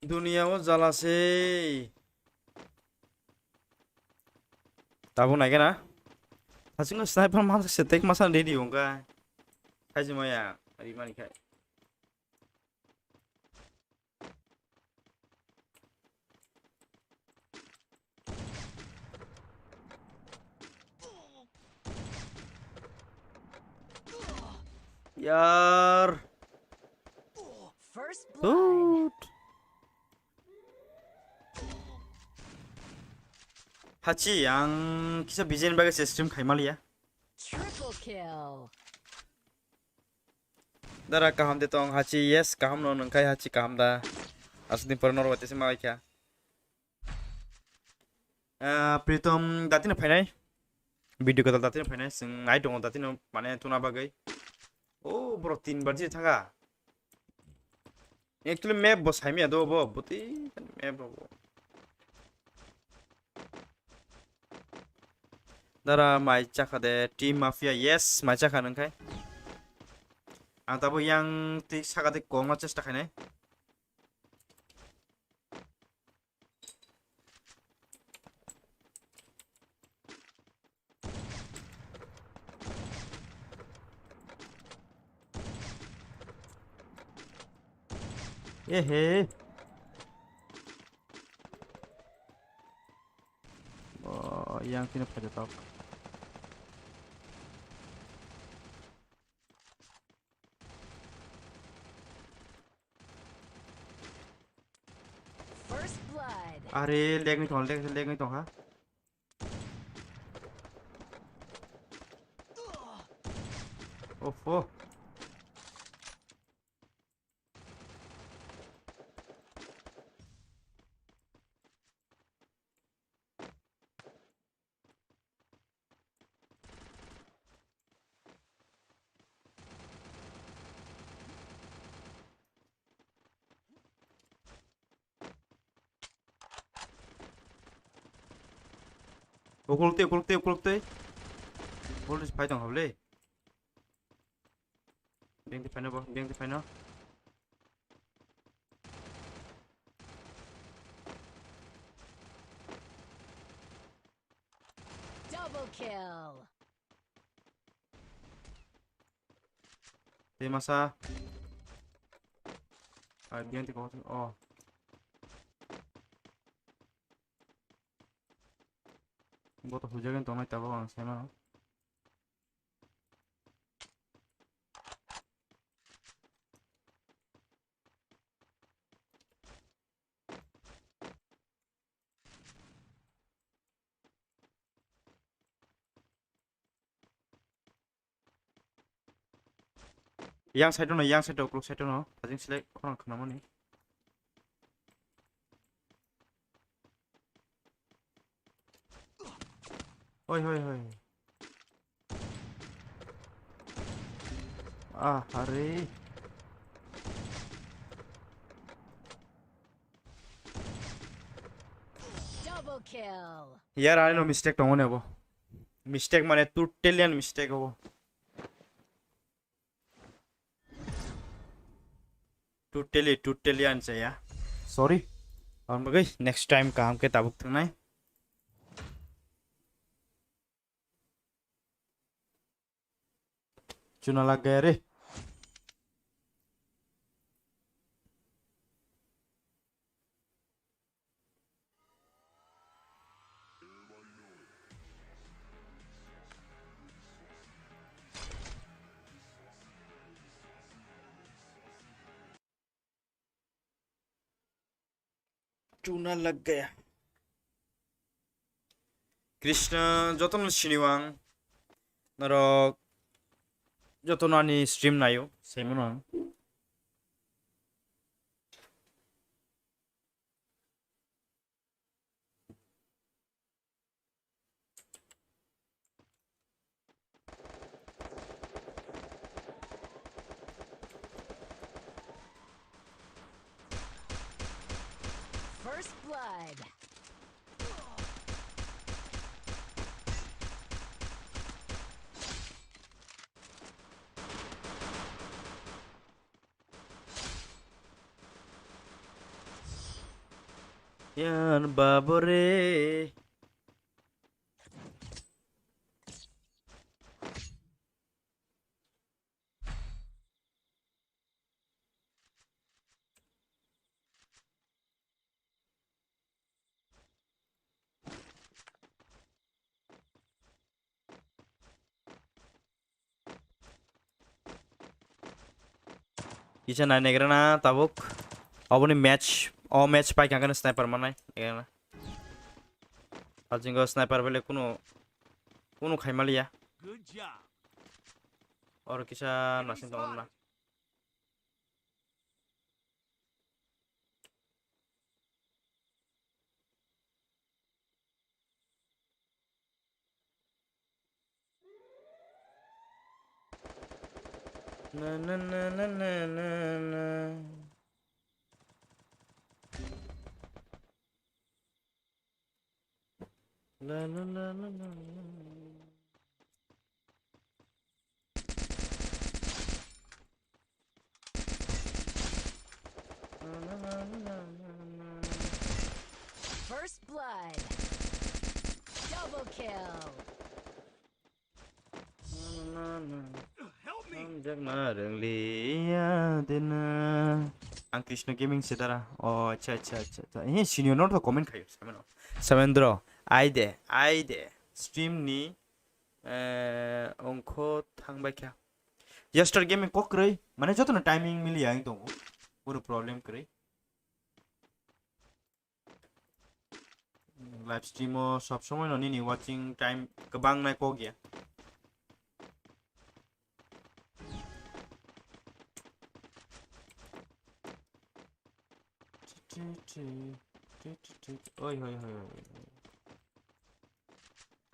Duniya o jala se. Tabuk nai gana. Hasingo sniper mansa se tek masa ready wngkha. Khaijima ya, rimani khai. Yar. First blood. Tut. Hachi, ang kisa B G M bagwi se stream khai maliya. Triple kill. Dara kaham de tong, Hachi, yes, kaham no nung khai, Hachi, kaham da. Aswk din pore norok bai tesa ma kha. Ah, Pritom datino phainai. Video kwtal datino phainai. Chwng nai tongo datino mane tuna bagwi. Oh, borok tin bar jiri thanga. Actually map bo saimaya do bo, bwtwi map rok bo. Dara mai chakha de, Team Mafia, yes, mai chakha nung khai. Ang tabuk yang twi saka twi kongma chesta khainai. Ehe. Oh, yang sini pada tok. First blood. Are, lag ni tong, lag, lag ni tong ha. Off, off. Ukuluk twi, ukuluk twi, ukuluk twi. Ukuluk twi phai tong kha bwle. Beng twi phaino bo, beng twi phaino. Double kill. Tei masa. Ah, diyan tiko. Oh. Bo to hujagan tongnai tabuk ang saimano. Yang side no, yang side o, ukuluk side no. Ajing select khorang khnamani. Oi, oi, oi. Ah, hari. Double kill. Yar, ani no mistake tongo ne bo. Mistake mane totally an mistake obo. Totally, totally an chaya. Sorry. Aboni bagwi next time kaham khe tabuk thangnai. Chuna lag gaya re. Chuna lag gaya. Krishna jotono sinio ang, norok jotono ani stream naio, saimano ang. First blood. Yan babo re. Kisa nai negra na tabuk. Oboni match, o match pai kangkhe sniper manai negra na. Hajingo sniper bele kuno, kuno khaimaliya. Good job. Oro kisa nasing tongo na. Na, na, na. La, la, la, la, la, la. First blood. Double kill. Help me. Hamjakna rwngliya dena. Ang Krishna Gaming se dara. Oh, acha, acha, acha, acha. Eh, senior no to comment khayo, sameno. Samendro, ai de, ai de. Stream ni, eh, ongkho thangbai kha. Yester Gaming kok kwrwi, mane jotono timing miliya ang tongo. Bono problem kwrwi. Live stream o sob somoi no nini watching time kwbang nai kok ya. Oi, oi, oi, oi.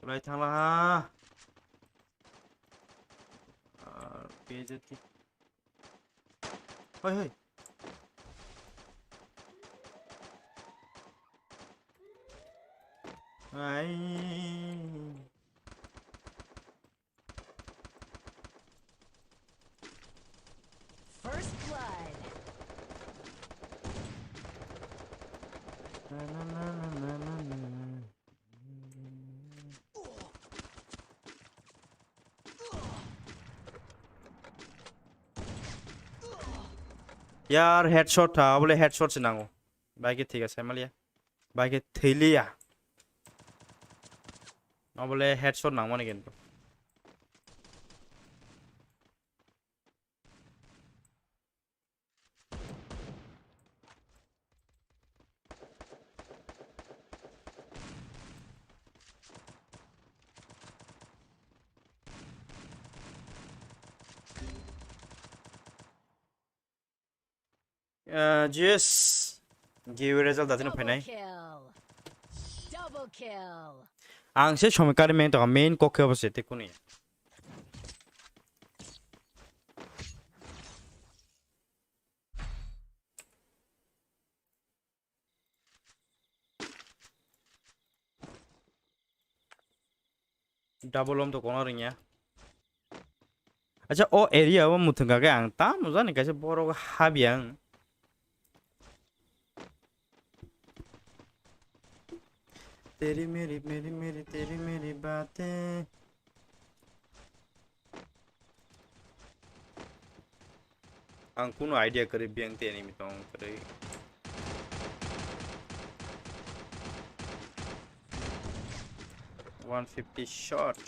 Kulai thangla ha. Ah, P Z T. Hoi, hoi. Ai. First blood. Na, na, na. Yar, headshot tha, abole headshot se nango. Bai khe thik ase, maliya. Bai khe thwi liya. Abole headshot nangmani kintu. Ah, G S, giveaway result datino phainai. Double kill. Double kill. Ang se somoi kari main to main kok khe obo se te kuni. Double om to kono ringya. Acha, o area o muthung kha khe ang tamo jani kaisa borok habya ang. Teri meri, meri meri, teri meri bate. Ang kuno idea kwrwi beng te enemy tong kwrwi. One fifty shot.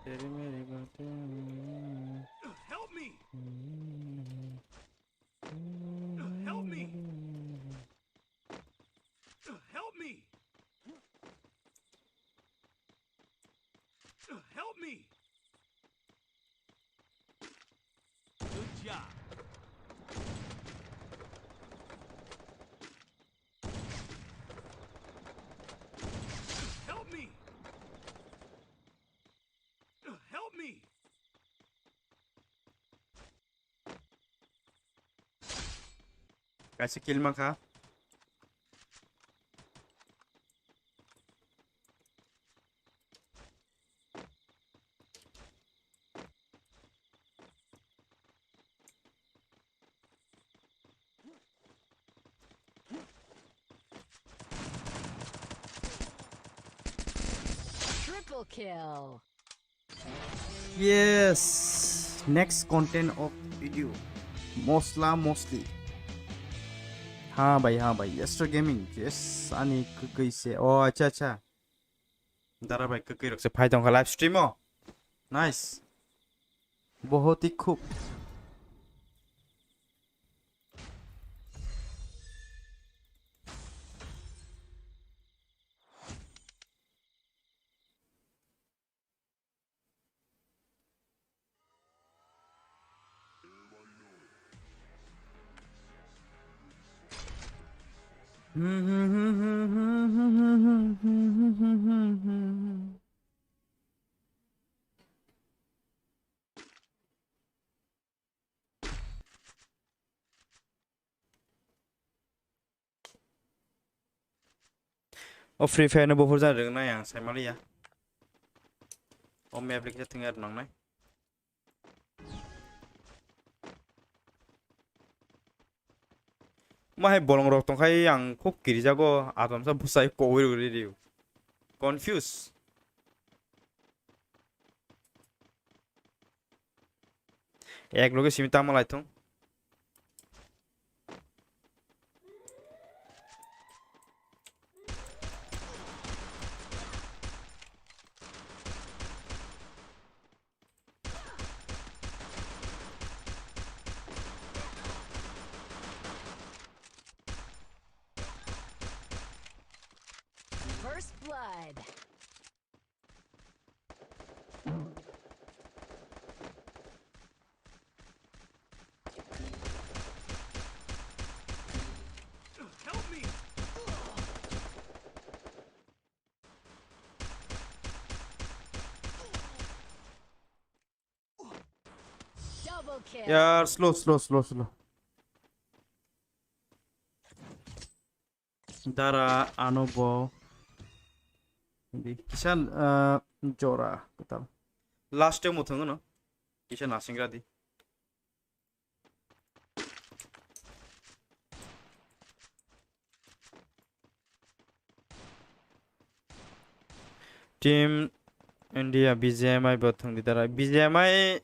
Teri meri bate. Help me. Help me! Help me! Kaisa kill mankha. Triple kill. Yes, next content of video. Mosla mosli. Ha bhai, ha bhai. Astro Gaming. Yes, ani kwkwi se. Oh, acha, acha. Dara bhai kwkwi rok se phai tongkha live stream o. Nice. Bohot hi khub. O Free Fire no buphur jani rwgwk nai ang sai manliya. O map application thwngya rw nangnai. Ma hai bolong rok tongkhai ang khub kirijago, atomsa bwsai kowui rwgwi rw. Confuse. Ek loge simi tamo lai thung. First blood. Help me! Double kill. Yaar, slow, slow, slow, slow. Dara ano bo. Hindi. Kisa, ah, jora. Kwtal. Last time muthung no. Kisa nasingra di. Team India B G M I bo thwngdi dara. B G M I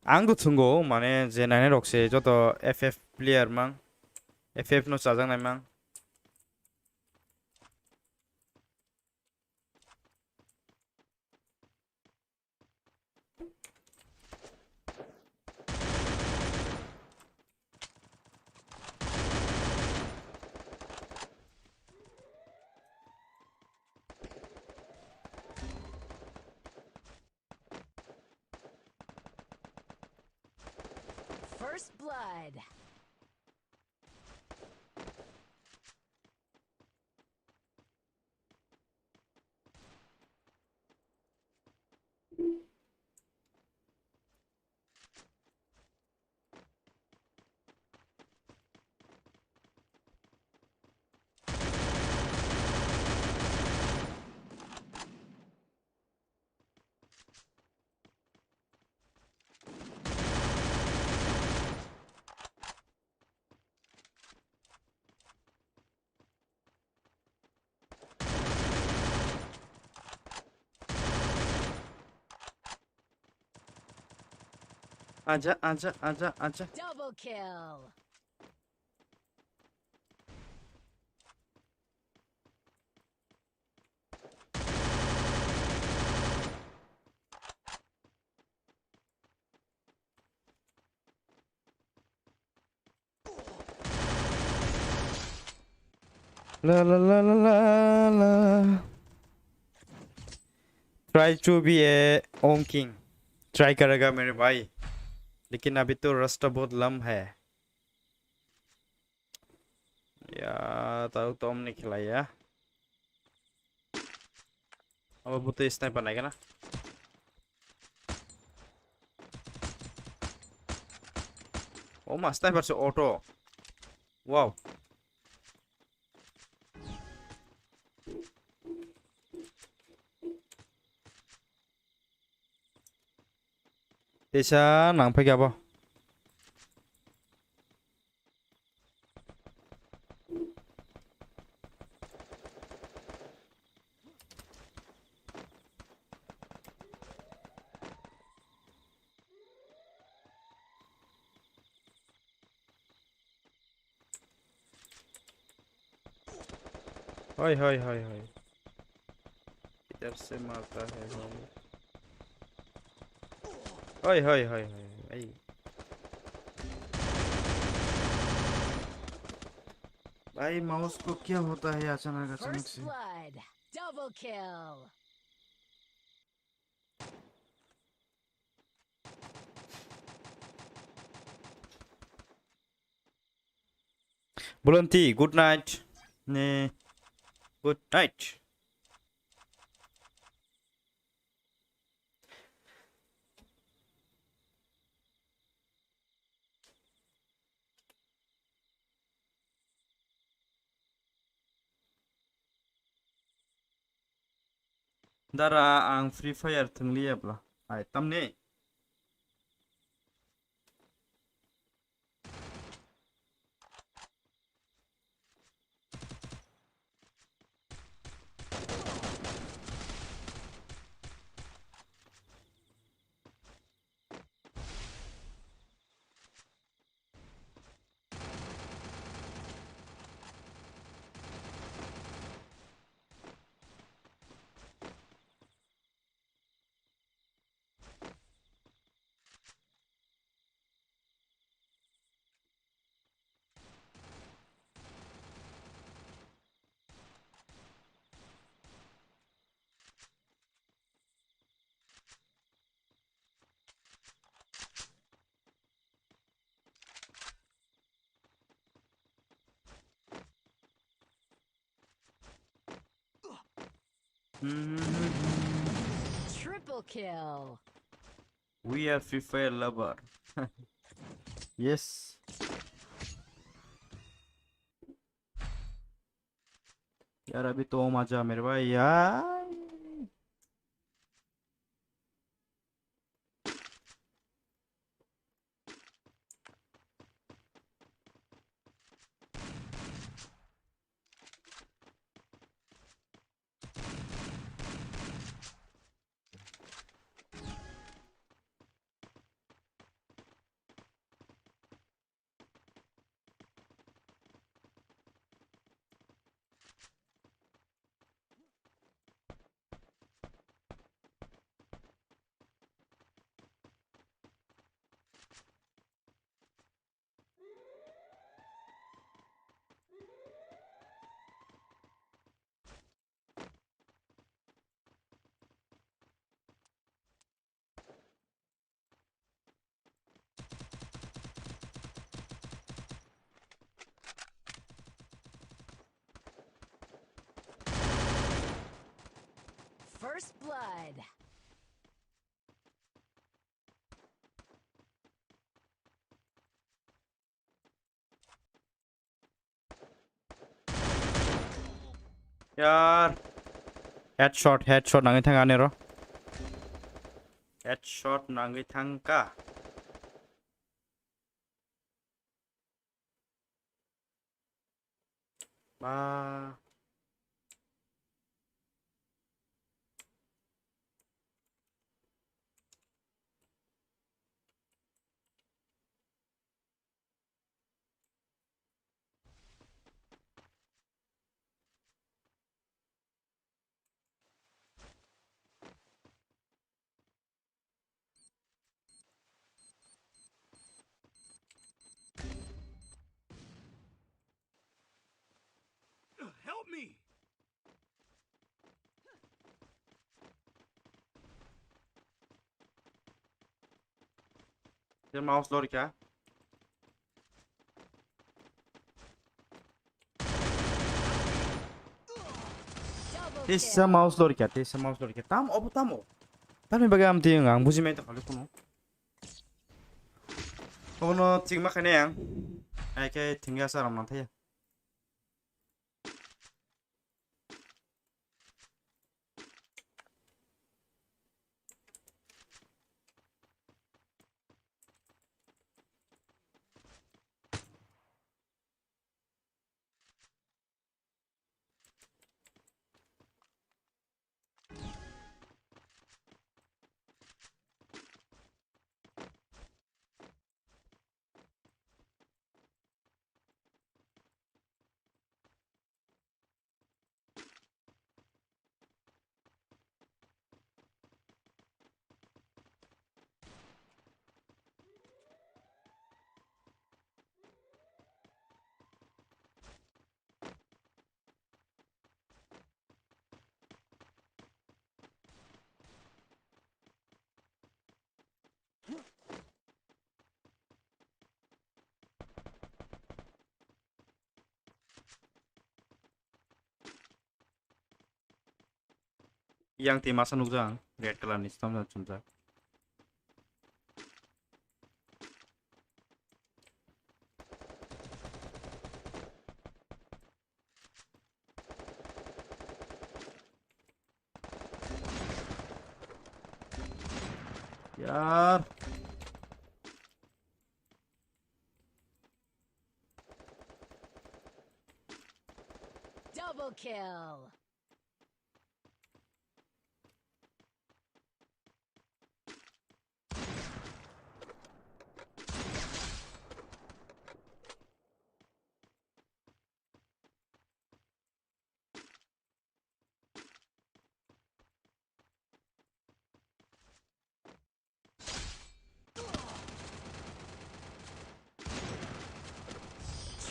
ang do thwngo, mane je nainai rok se joto F F player mang, F F no chajaknai mang. First blood. Aja, aja, aja, aja. Double kill. La, la, la, la, la, la. Try to be a own king. Try karega mere bhai. लेकिन अभी तो रास्ता बहुत लम है। Ya, tahu tom ni khilai ya. Apa butuh sniper naik na? Oh, mas sniper se auto. Wow. Teisa nang phai kha bo. Hoi, hoi, hoi, hoi. Idhar se marta hai, hoi. Hoi, hoi, hoi, hoi, hoi. भाई, माउस को क्या होता है अचानक, अचानक से? First blood, double kill. Bulanti, good night. Ne, good night. Dara, ang Free Fire thwngliya bla. Ai, tamni? Triple kill. We are Free Fire lover. Yes. यार, अभी तो मजा मेरे भाई यार। First blood. Yar. Headshot, headshot nangwi thang ani ro. Headshot nangwi thang ka. Ba. Help Mouse lorikha. Teisa mouse lorikha, teisa mouse lorikha. Tam obo tamo. Tamni bagwi am tiyung ang buji mai tongkha le kuno. Obono thik ma khainai ang. Ai khe thwngya sa ram nang thaya. Yang twi masa nukjak ang, red colour ni stamjak chumjak. Yar. Double kill.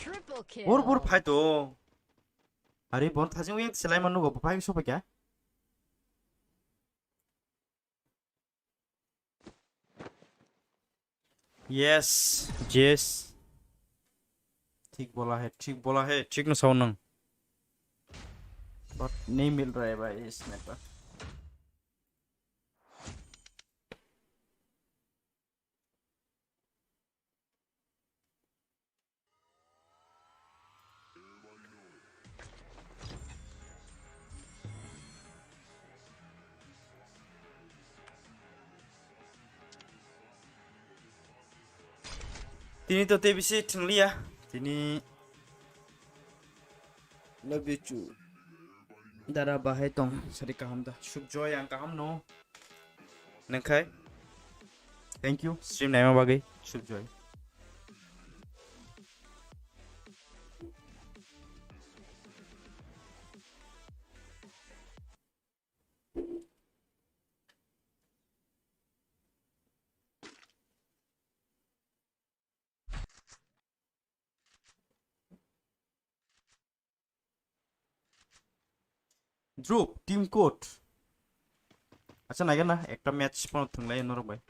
Triple kill. Bor bor phai to. Ari bon thajing yang selai manu go phai so phai kya? Yes, yes. ठीक बोला है, ठीक बोला है, ठीक na sao nang. But नहीं मिल रहा है भाई इसमें तो. Tini to tei bisi thwngliya. Tini love you too. Dara bahai tong sari kaham da. Sukjoy ang kaham no. Nengkhai. Thank you. Stream naima bagwi. Sukjoy. Drop, team code. Acha, naikhe na, ekta match phano thwnglai norok bai.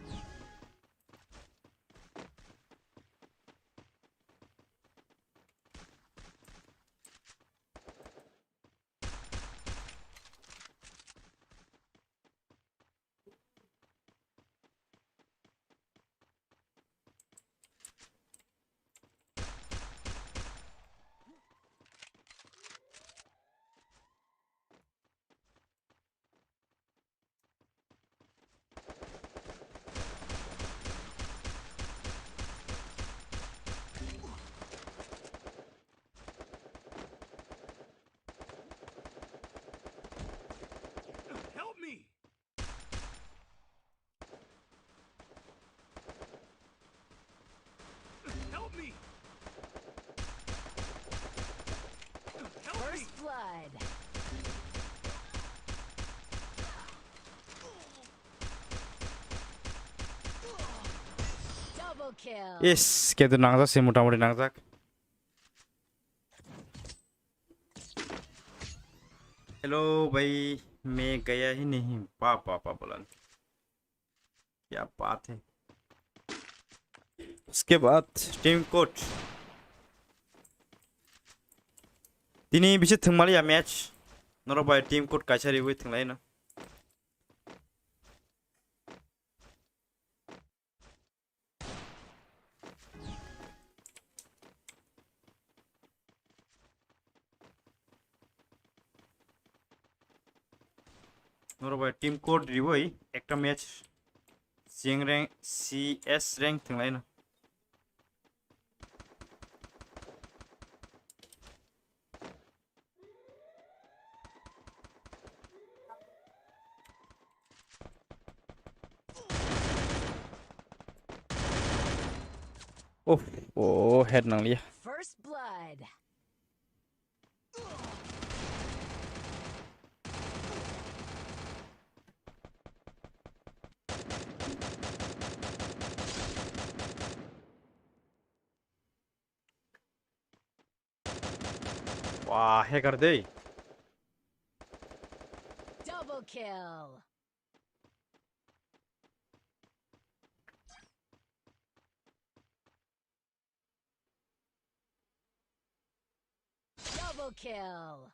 Help me! Help me! Help me! First blood. Double kill. Yes, kintu nangjak se, motamoti nangjak. Hello भाई, मैं गया ही नहीं. बाप, बाप, बाप बोला. क्या बात है. Uske baad team code. Tini bisi thwngmaliya match. Norok bai team code kaisa riwi thwnglaino. Norok bai team code riwi ekta match C S rank, C S rank thwnglaino. Uff, oh, head nanglia. First blood. Wah, hacker dei. Double kill. Double kill.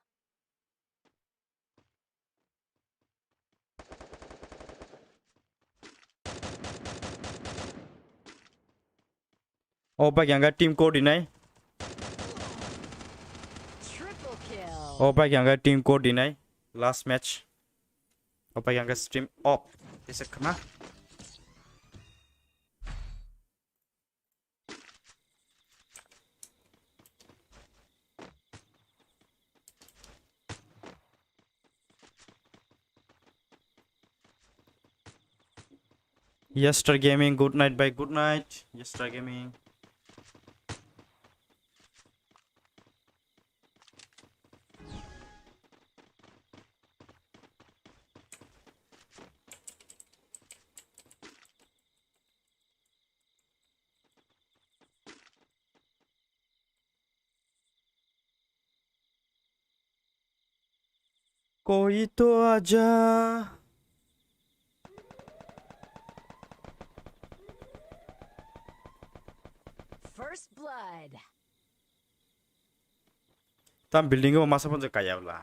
O bai ang team code dinai. Triple kill. O bai ang team code dinai. Last match. O bai ang stream off. Tesa khna. Yester Gaming, good night, bhai, good night. Yester Gaming. Koi to aja. First blood. Tam building o masa pon je kaya bla.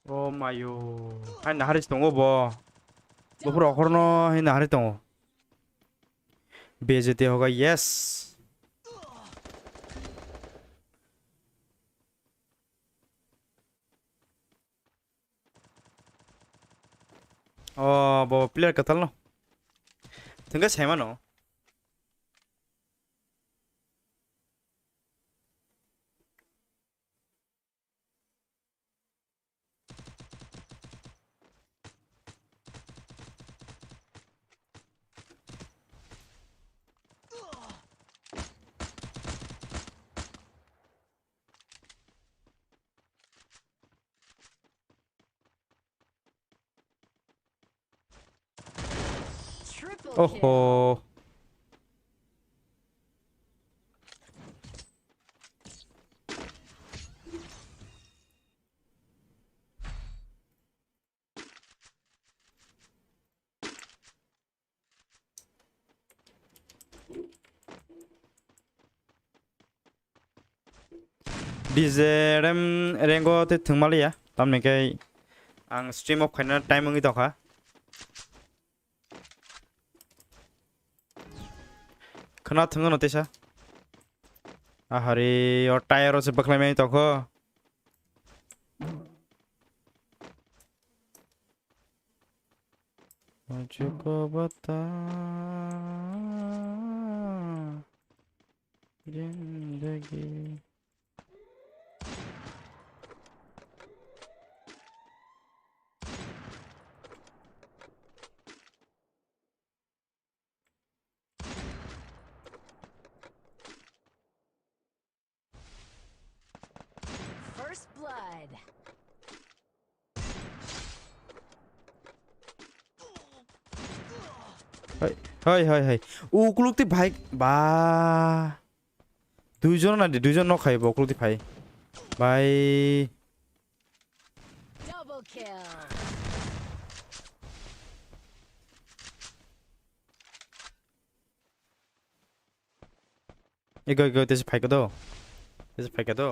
Oh mayo. Hai naharis tongo bo. Bo pura okhorno hai naharis tongo. B J T hoga, yes. Oh, bo player katal no. Tengka saimano. Triple kill. Oho. D J R M rank o tei thwngmaliya, tamni khe ang stream off khaina time wngwi tongkha. Khwna thwngno teisa. Ahari, o tire o se bwkhlaimani tongkho. Muchko bata zindagi. First blood. Hai, hai, hai, hai. Ukuluk ti bhai, ba. Duijon na di, duijon nok hai bo ukuluk ti phai. Bhai. Double kill. Ego, ego, tesa phaikha do. Tesa phaikha do.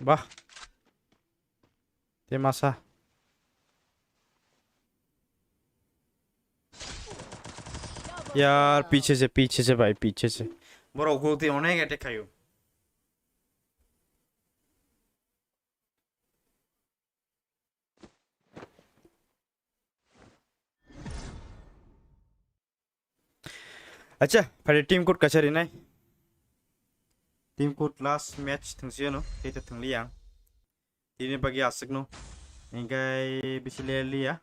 Bah. Te masa. Yaar, piche se, piche se, bhai, piche se. Borok ukuluk ti onek attack khaio. Acha, phai team code kaisa rinai. Team code last match thwngsi ano, tei to thwngli ang. Tini bagwi aswkno. Engkai bisi ler liya.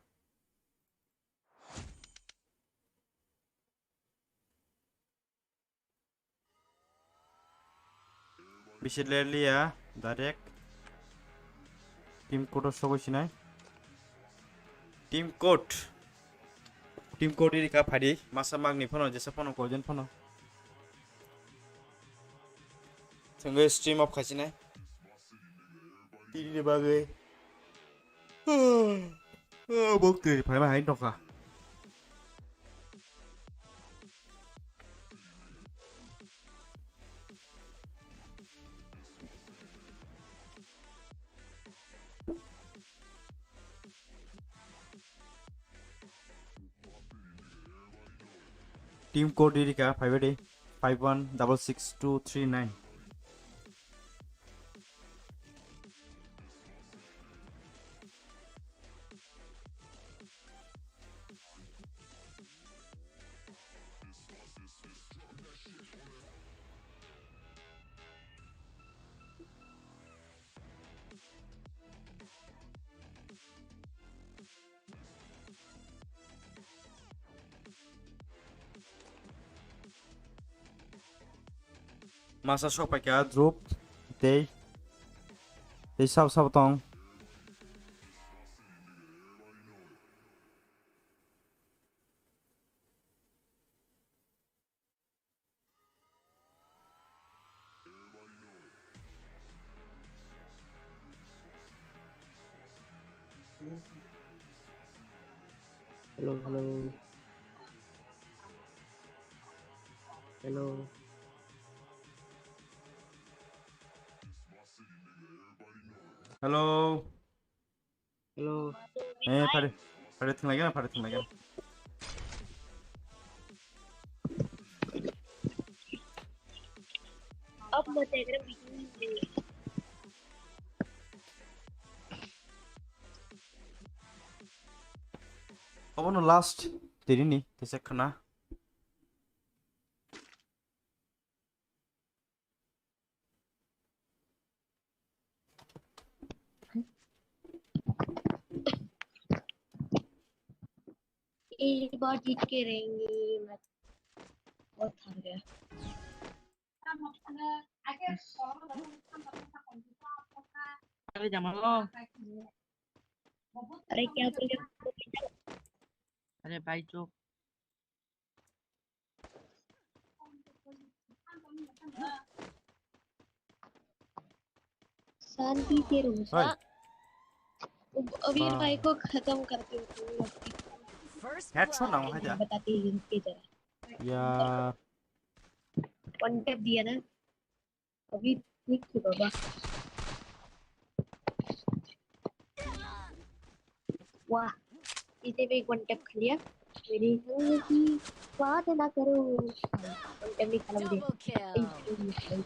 Bisi ler liya, direct. Team code o sogwi sinai. Team code. Team code iri ka phadi. Masa magni phano, jesa phano, koijen phano. Thwngwi stream off khaisinai. Tini bagwi. Bok twi phaima hai nokha. Team code iri ka phaibai de, five one double six two three nine. Masa sok paikha drop tei tei sabo sabo tong. Hello, hello. Hello. Hello. Hello. Eh, phare, phare thwng lai gana, phare thwng lai gana. Ab mo tegra video. Abono last tini ni tesa khna. एक बार जीत के रहेंगे, मैं बहुत हार गया। अरे जमालो। अरे क्या बोल रहे हो? अरे भाई चुप। शांति से रूसा। भाई। अब अबीर वाह। भाई को खत्म कर दो तुम लोग। Headshot ना वहाँ जा। बताते हैं इनके जरा। यार। One tap दिया ना। अभी ठीक है बाबा। वाह, इसे भी एक वन टैप खा लिया। मेरी जिंदगी बात ना करो। वन टैप नहीं खाना मुझे। Double kill.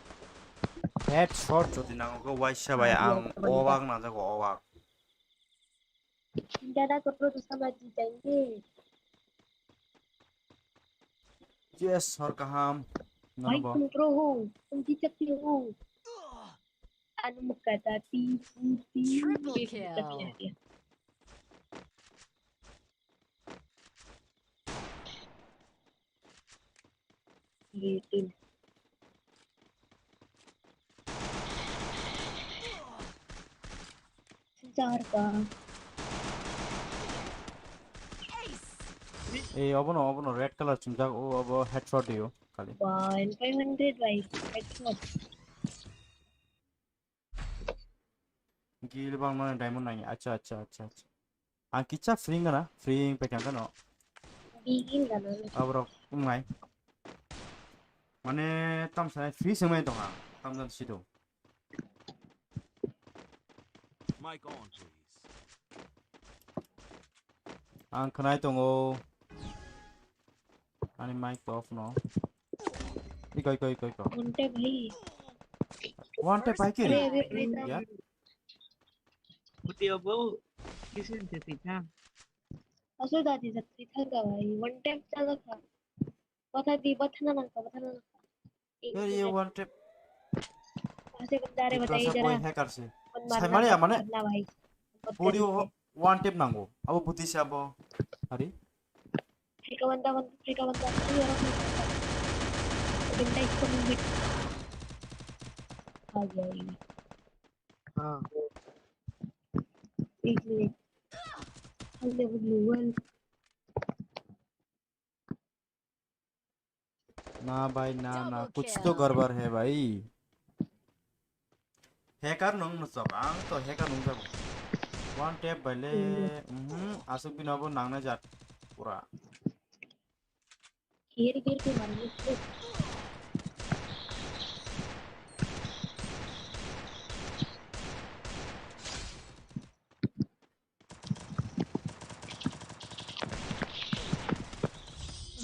Headshot jodi nango khe waisa bai ang obak na jago obak. ज्यादा करो तो समझ ही जाएंगे। Yes, sir kaham. Nono bo. Kung pro ho, kung kichak ti ho. Anu mukata ti, ti, ti, Triple kichak ti kill. Ati. Gitu. Sinchar ka. Eh, obono, obono red color chumjak, o, obo headshot dio, kali. Wah, N five hundred bai, headshot. Gil bang mana diamond nai. Acha, acha, acha, acha. Ang kicha free ngana, free pekang kano. Bigin gana. Aborok wngnai. Mane tam sanai free sengmai tongha. Tam jan sido. Mic on, please. Ang khnai tongo. Ani mic to off no. Iko, iko, iko, iko. One tap bhai. One tap bhai ke? Arey, arey, arey, arey. Ya. Putih apa? Kisin tadi kan. Asal tadi satu kita gawai. One tap chala kha. Bata di, bata na nangka, bata na nangka. Yar ye one tap. Ase banda re, bata idhar aa. Hacker se. Sai mani amane. Puri o one tap nango. Abo buti se abo. Hari. Free ka banda, banda, free ka banda. Free oro free ka banda. Benda ikko mungkin. Aja ini. Ah. Ini. Hanya bunuan. Na bhai, na, na, kuch to garbar hai bhai. Hacker nung nusok, ang to hacker nung jago. One tap bhai le, mhm, asuk bini obo nangnai jat pura. Gir, gir, gir, mari.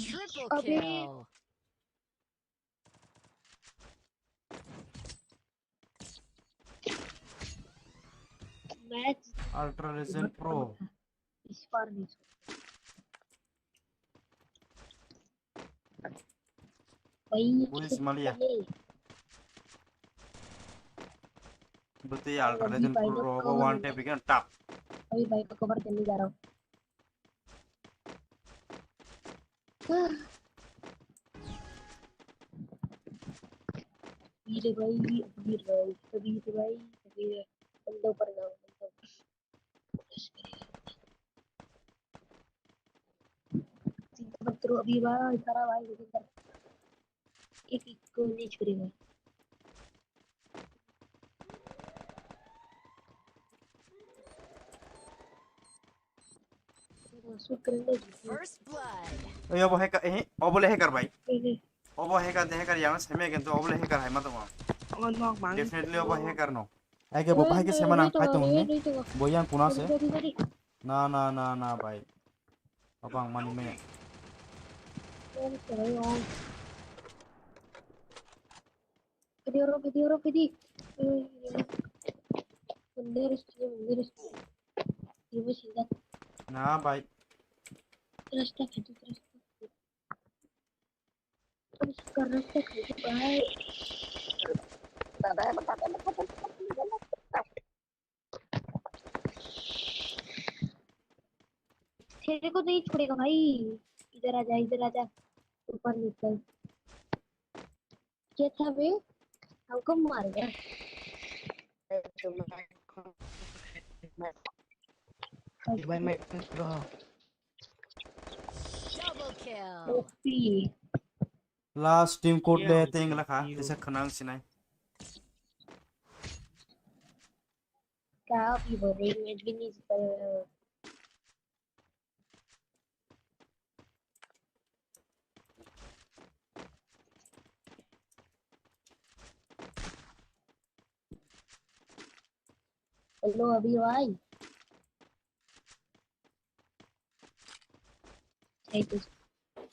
Triple kill. Match. Ultra Legend Pro. Ispar ni. Police Malia. Betul ya, Ultra Legend Pro, one tap ikan tap. Abhi bhai ko cover karne ja raha hu. Kabir bhai, Kabir bhai, Kabir bhai, Kabir bhai, banda ऊपर जाओ, बंदा ऊपर। चिंता मत करो, अभी भाई, सारा भाई, एक एक को नहीं छोड़ेगा। First blood. Oi, obo hacker, eh, obo le hacker bai. Obo hacker de hacker yang seme kan to obo le hacker hai ma tongo. Definitely obo hacker no. Ai ke bo bahai ke sema nang phai tong hini. Bo yang kuna se. Na, na, na, na, bai. Obo ang mani me. Video ro, video ro, video. Mundur sini, mundur sini. Ibu sini. Na, bai. Terus tak itu, terus tak. Terus karena tak itu, bai. तेरे को नहीं छोड़ेगा भाई। इधर आजा, इधर आजा। ऊपर निकल। क्या था बे? हमको मार गया। Double kill. Last team code le teng lakha, tisa khanang sinai. Kau ibo ring admin is the Hello, अभी भाई।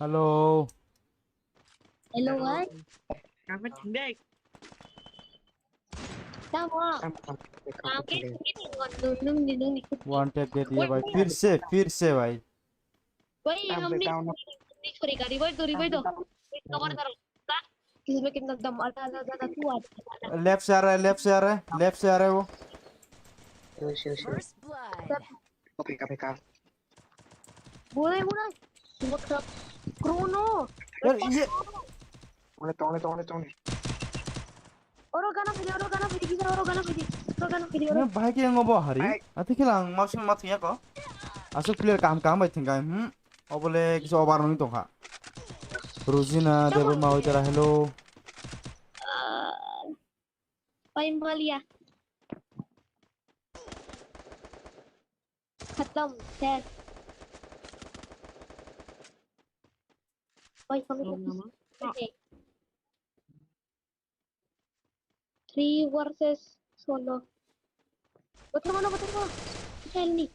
Hello. Hello, भाई। Tamo. One tap दे दिया भाई, फिर से, फिर से भाई। भाई, हमने नहीं छोड़ेगा, revive दो, revive दो। Cover करो। He's making the dumb. Ada, ada, ada, ada, two ada. Left se aa raha hai, left se aa raha hai, left se aa raha hai wo. Sure, sure, sure. First blood. Copy, copy, copy. Boleh, boleh. What the? Chrono. Yaar, ye Tongni, tongni, tongni, tongni. Oro gana phidi, oro gana phidi, kisa oro gana phidi. Oro gana phidi, oro. Bahai khe wngo bo hari. Bahai. Ati khe lang maksu ma thwngya ko. Aswk player kaham kaham bai thwngkha. Hmm. Obole kisa over nung tongkha. Rujina Debbarma hoitera, hello. Ah, Pai Malia. Khatam, sir. Pai kami. Three versus solo. Betul mana, betul mana? Help me.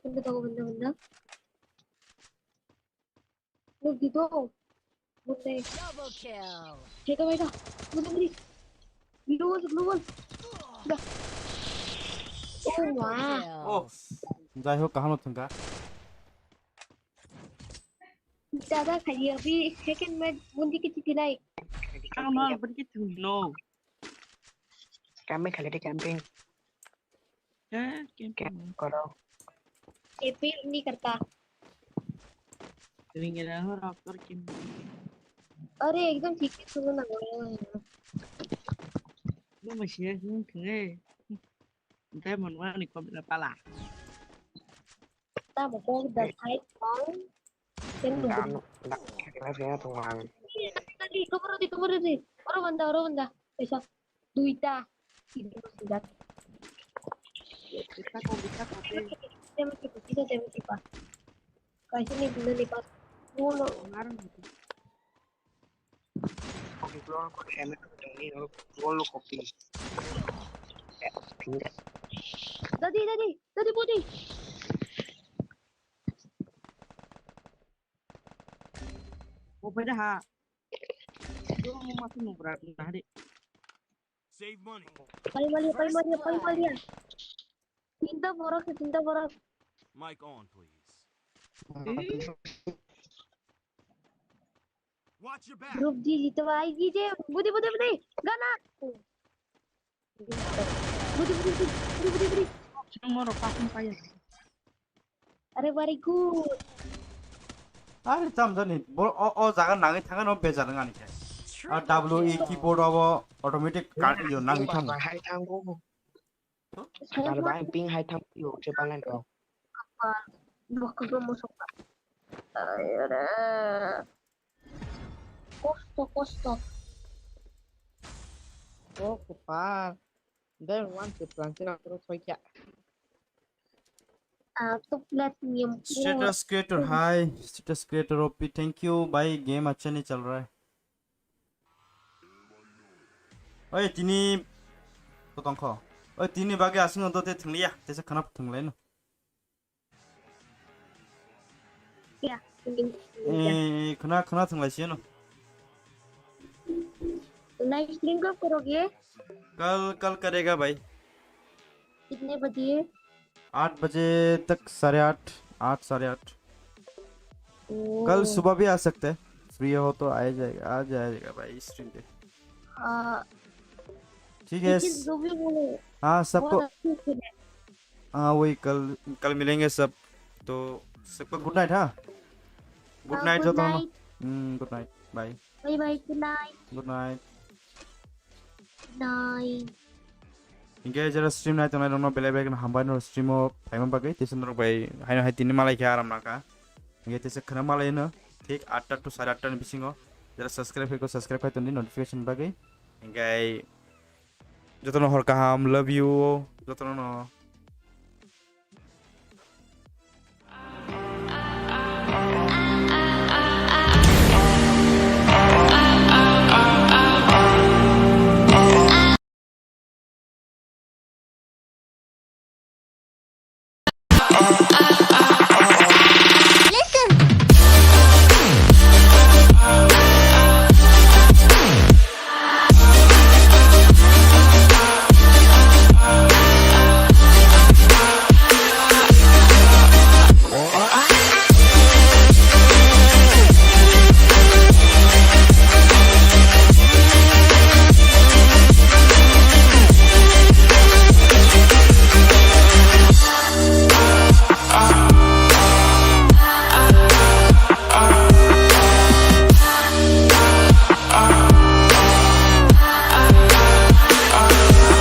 Benda tahu, benda, benda. Look, gitu. Benda. Double kill. Hei, kau, hei, kau. Benda, benda. Global, global. Dah. Oh, wah. Oh. Jai ho, kaham thangka. Dada khali abhi second match bundi ke jiti nai. Ano abhi ke tu no. Kami khali de camping. Ha, camping. Karo. Appeal nahi karta. Doing it out of work. अरे एकदम ठीक है सुनो ना. Bo masih ya sini. Diamond one ni kom na pala. Tamo kok da side kong. Ken dum. Dam, dam, kira kira tuh, Bang. Tadi, cover di, cover di. Oro banda, oro banda. Bisa. Duita. Tiga, tiga. Bisa kok, bisa kok. Dia masih, dia masih, dia masih, Pak. Kaisi ni bunda ni, Pak. Dulu. Kemarin gitu. Kopi keluar kok enak dong ini, oh, gol lo kopi. Tadi, tadi, tadi putih. Oh, pada ha. Itu mau masuk mau berat, nah, Dek. Save money. Pai Malia, Pai Malia, Pai Malia. Tinta borak, tinta borak. Mic on, please. Eh? Watch your back. Group G jito bhai, G J, budi, budi, budi, gana. Budi, budi, budi, budi, budi, budi. Sino mo ro pasin paya. Are very good. Are tam jani, bo o, o jaga nangwi thanga no bejar ngani khe. A W E keyboard obo automatic cut yo nangwi thang. Hai thang go. Kalau bang ping hai thang yo che palan ro. Apa? Dua kedua masuk. Ayo. Kosto, kosto. Oh, kopal. Then one to plantain after three kya. Ah, to platinum. Status creator, hi. Status creator O P, thank you. Bhai, game acha nahi chal raha hai. Oi, tini to tongkho. Oi, tini bage asing odo te thungliya. Tesa khana thunglai no. Ya, ini. Eh, khana, khana thunglai sino. Night stream कब करोगे? कल, कल करेगा भाई। कितने बजे? आठ बजे तक, साढ़े आठ, आठ, साढ़े आठ। ओ। कल सुबह भी आ सकते हैं, फ्री हो तो आ जाएगा, आ जाएगा भाई स्ट्रीम पे। हाँ। ठीक है। लेकिन जो भी बोले, हाँ, सबको। बहुत अच्छे से है। हाँ, वही कल, कल मिलेंगे सब। तो सबको गुड नाइट, हाँ? गुड हाँ, नाइट गुड जोतो। नाइट। हम्म, good night. Bye. Bye bye, good night. Good night. Nine. Hingke jera stream nai tongnai rokno belai belai kheno hambai no stream o phaima bagwi tei norok bai haino hai tini malai khe aram nangkha. Hingke teisa kheno malai no thik atta to sare atta ni bisingo jera subscribe khaiko subscribe khai tongdi notification bagwi. Hingke jotono hor kaham, love you jotono no.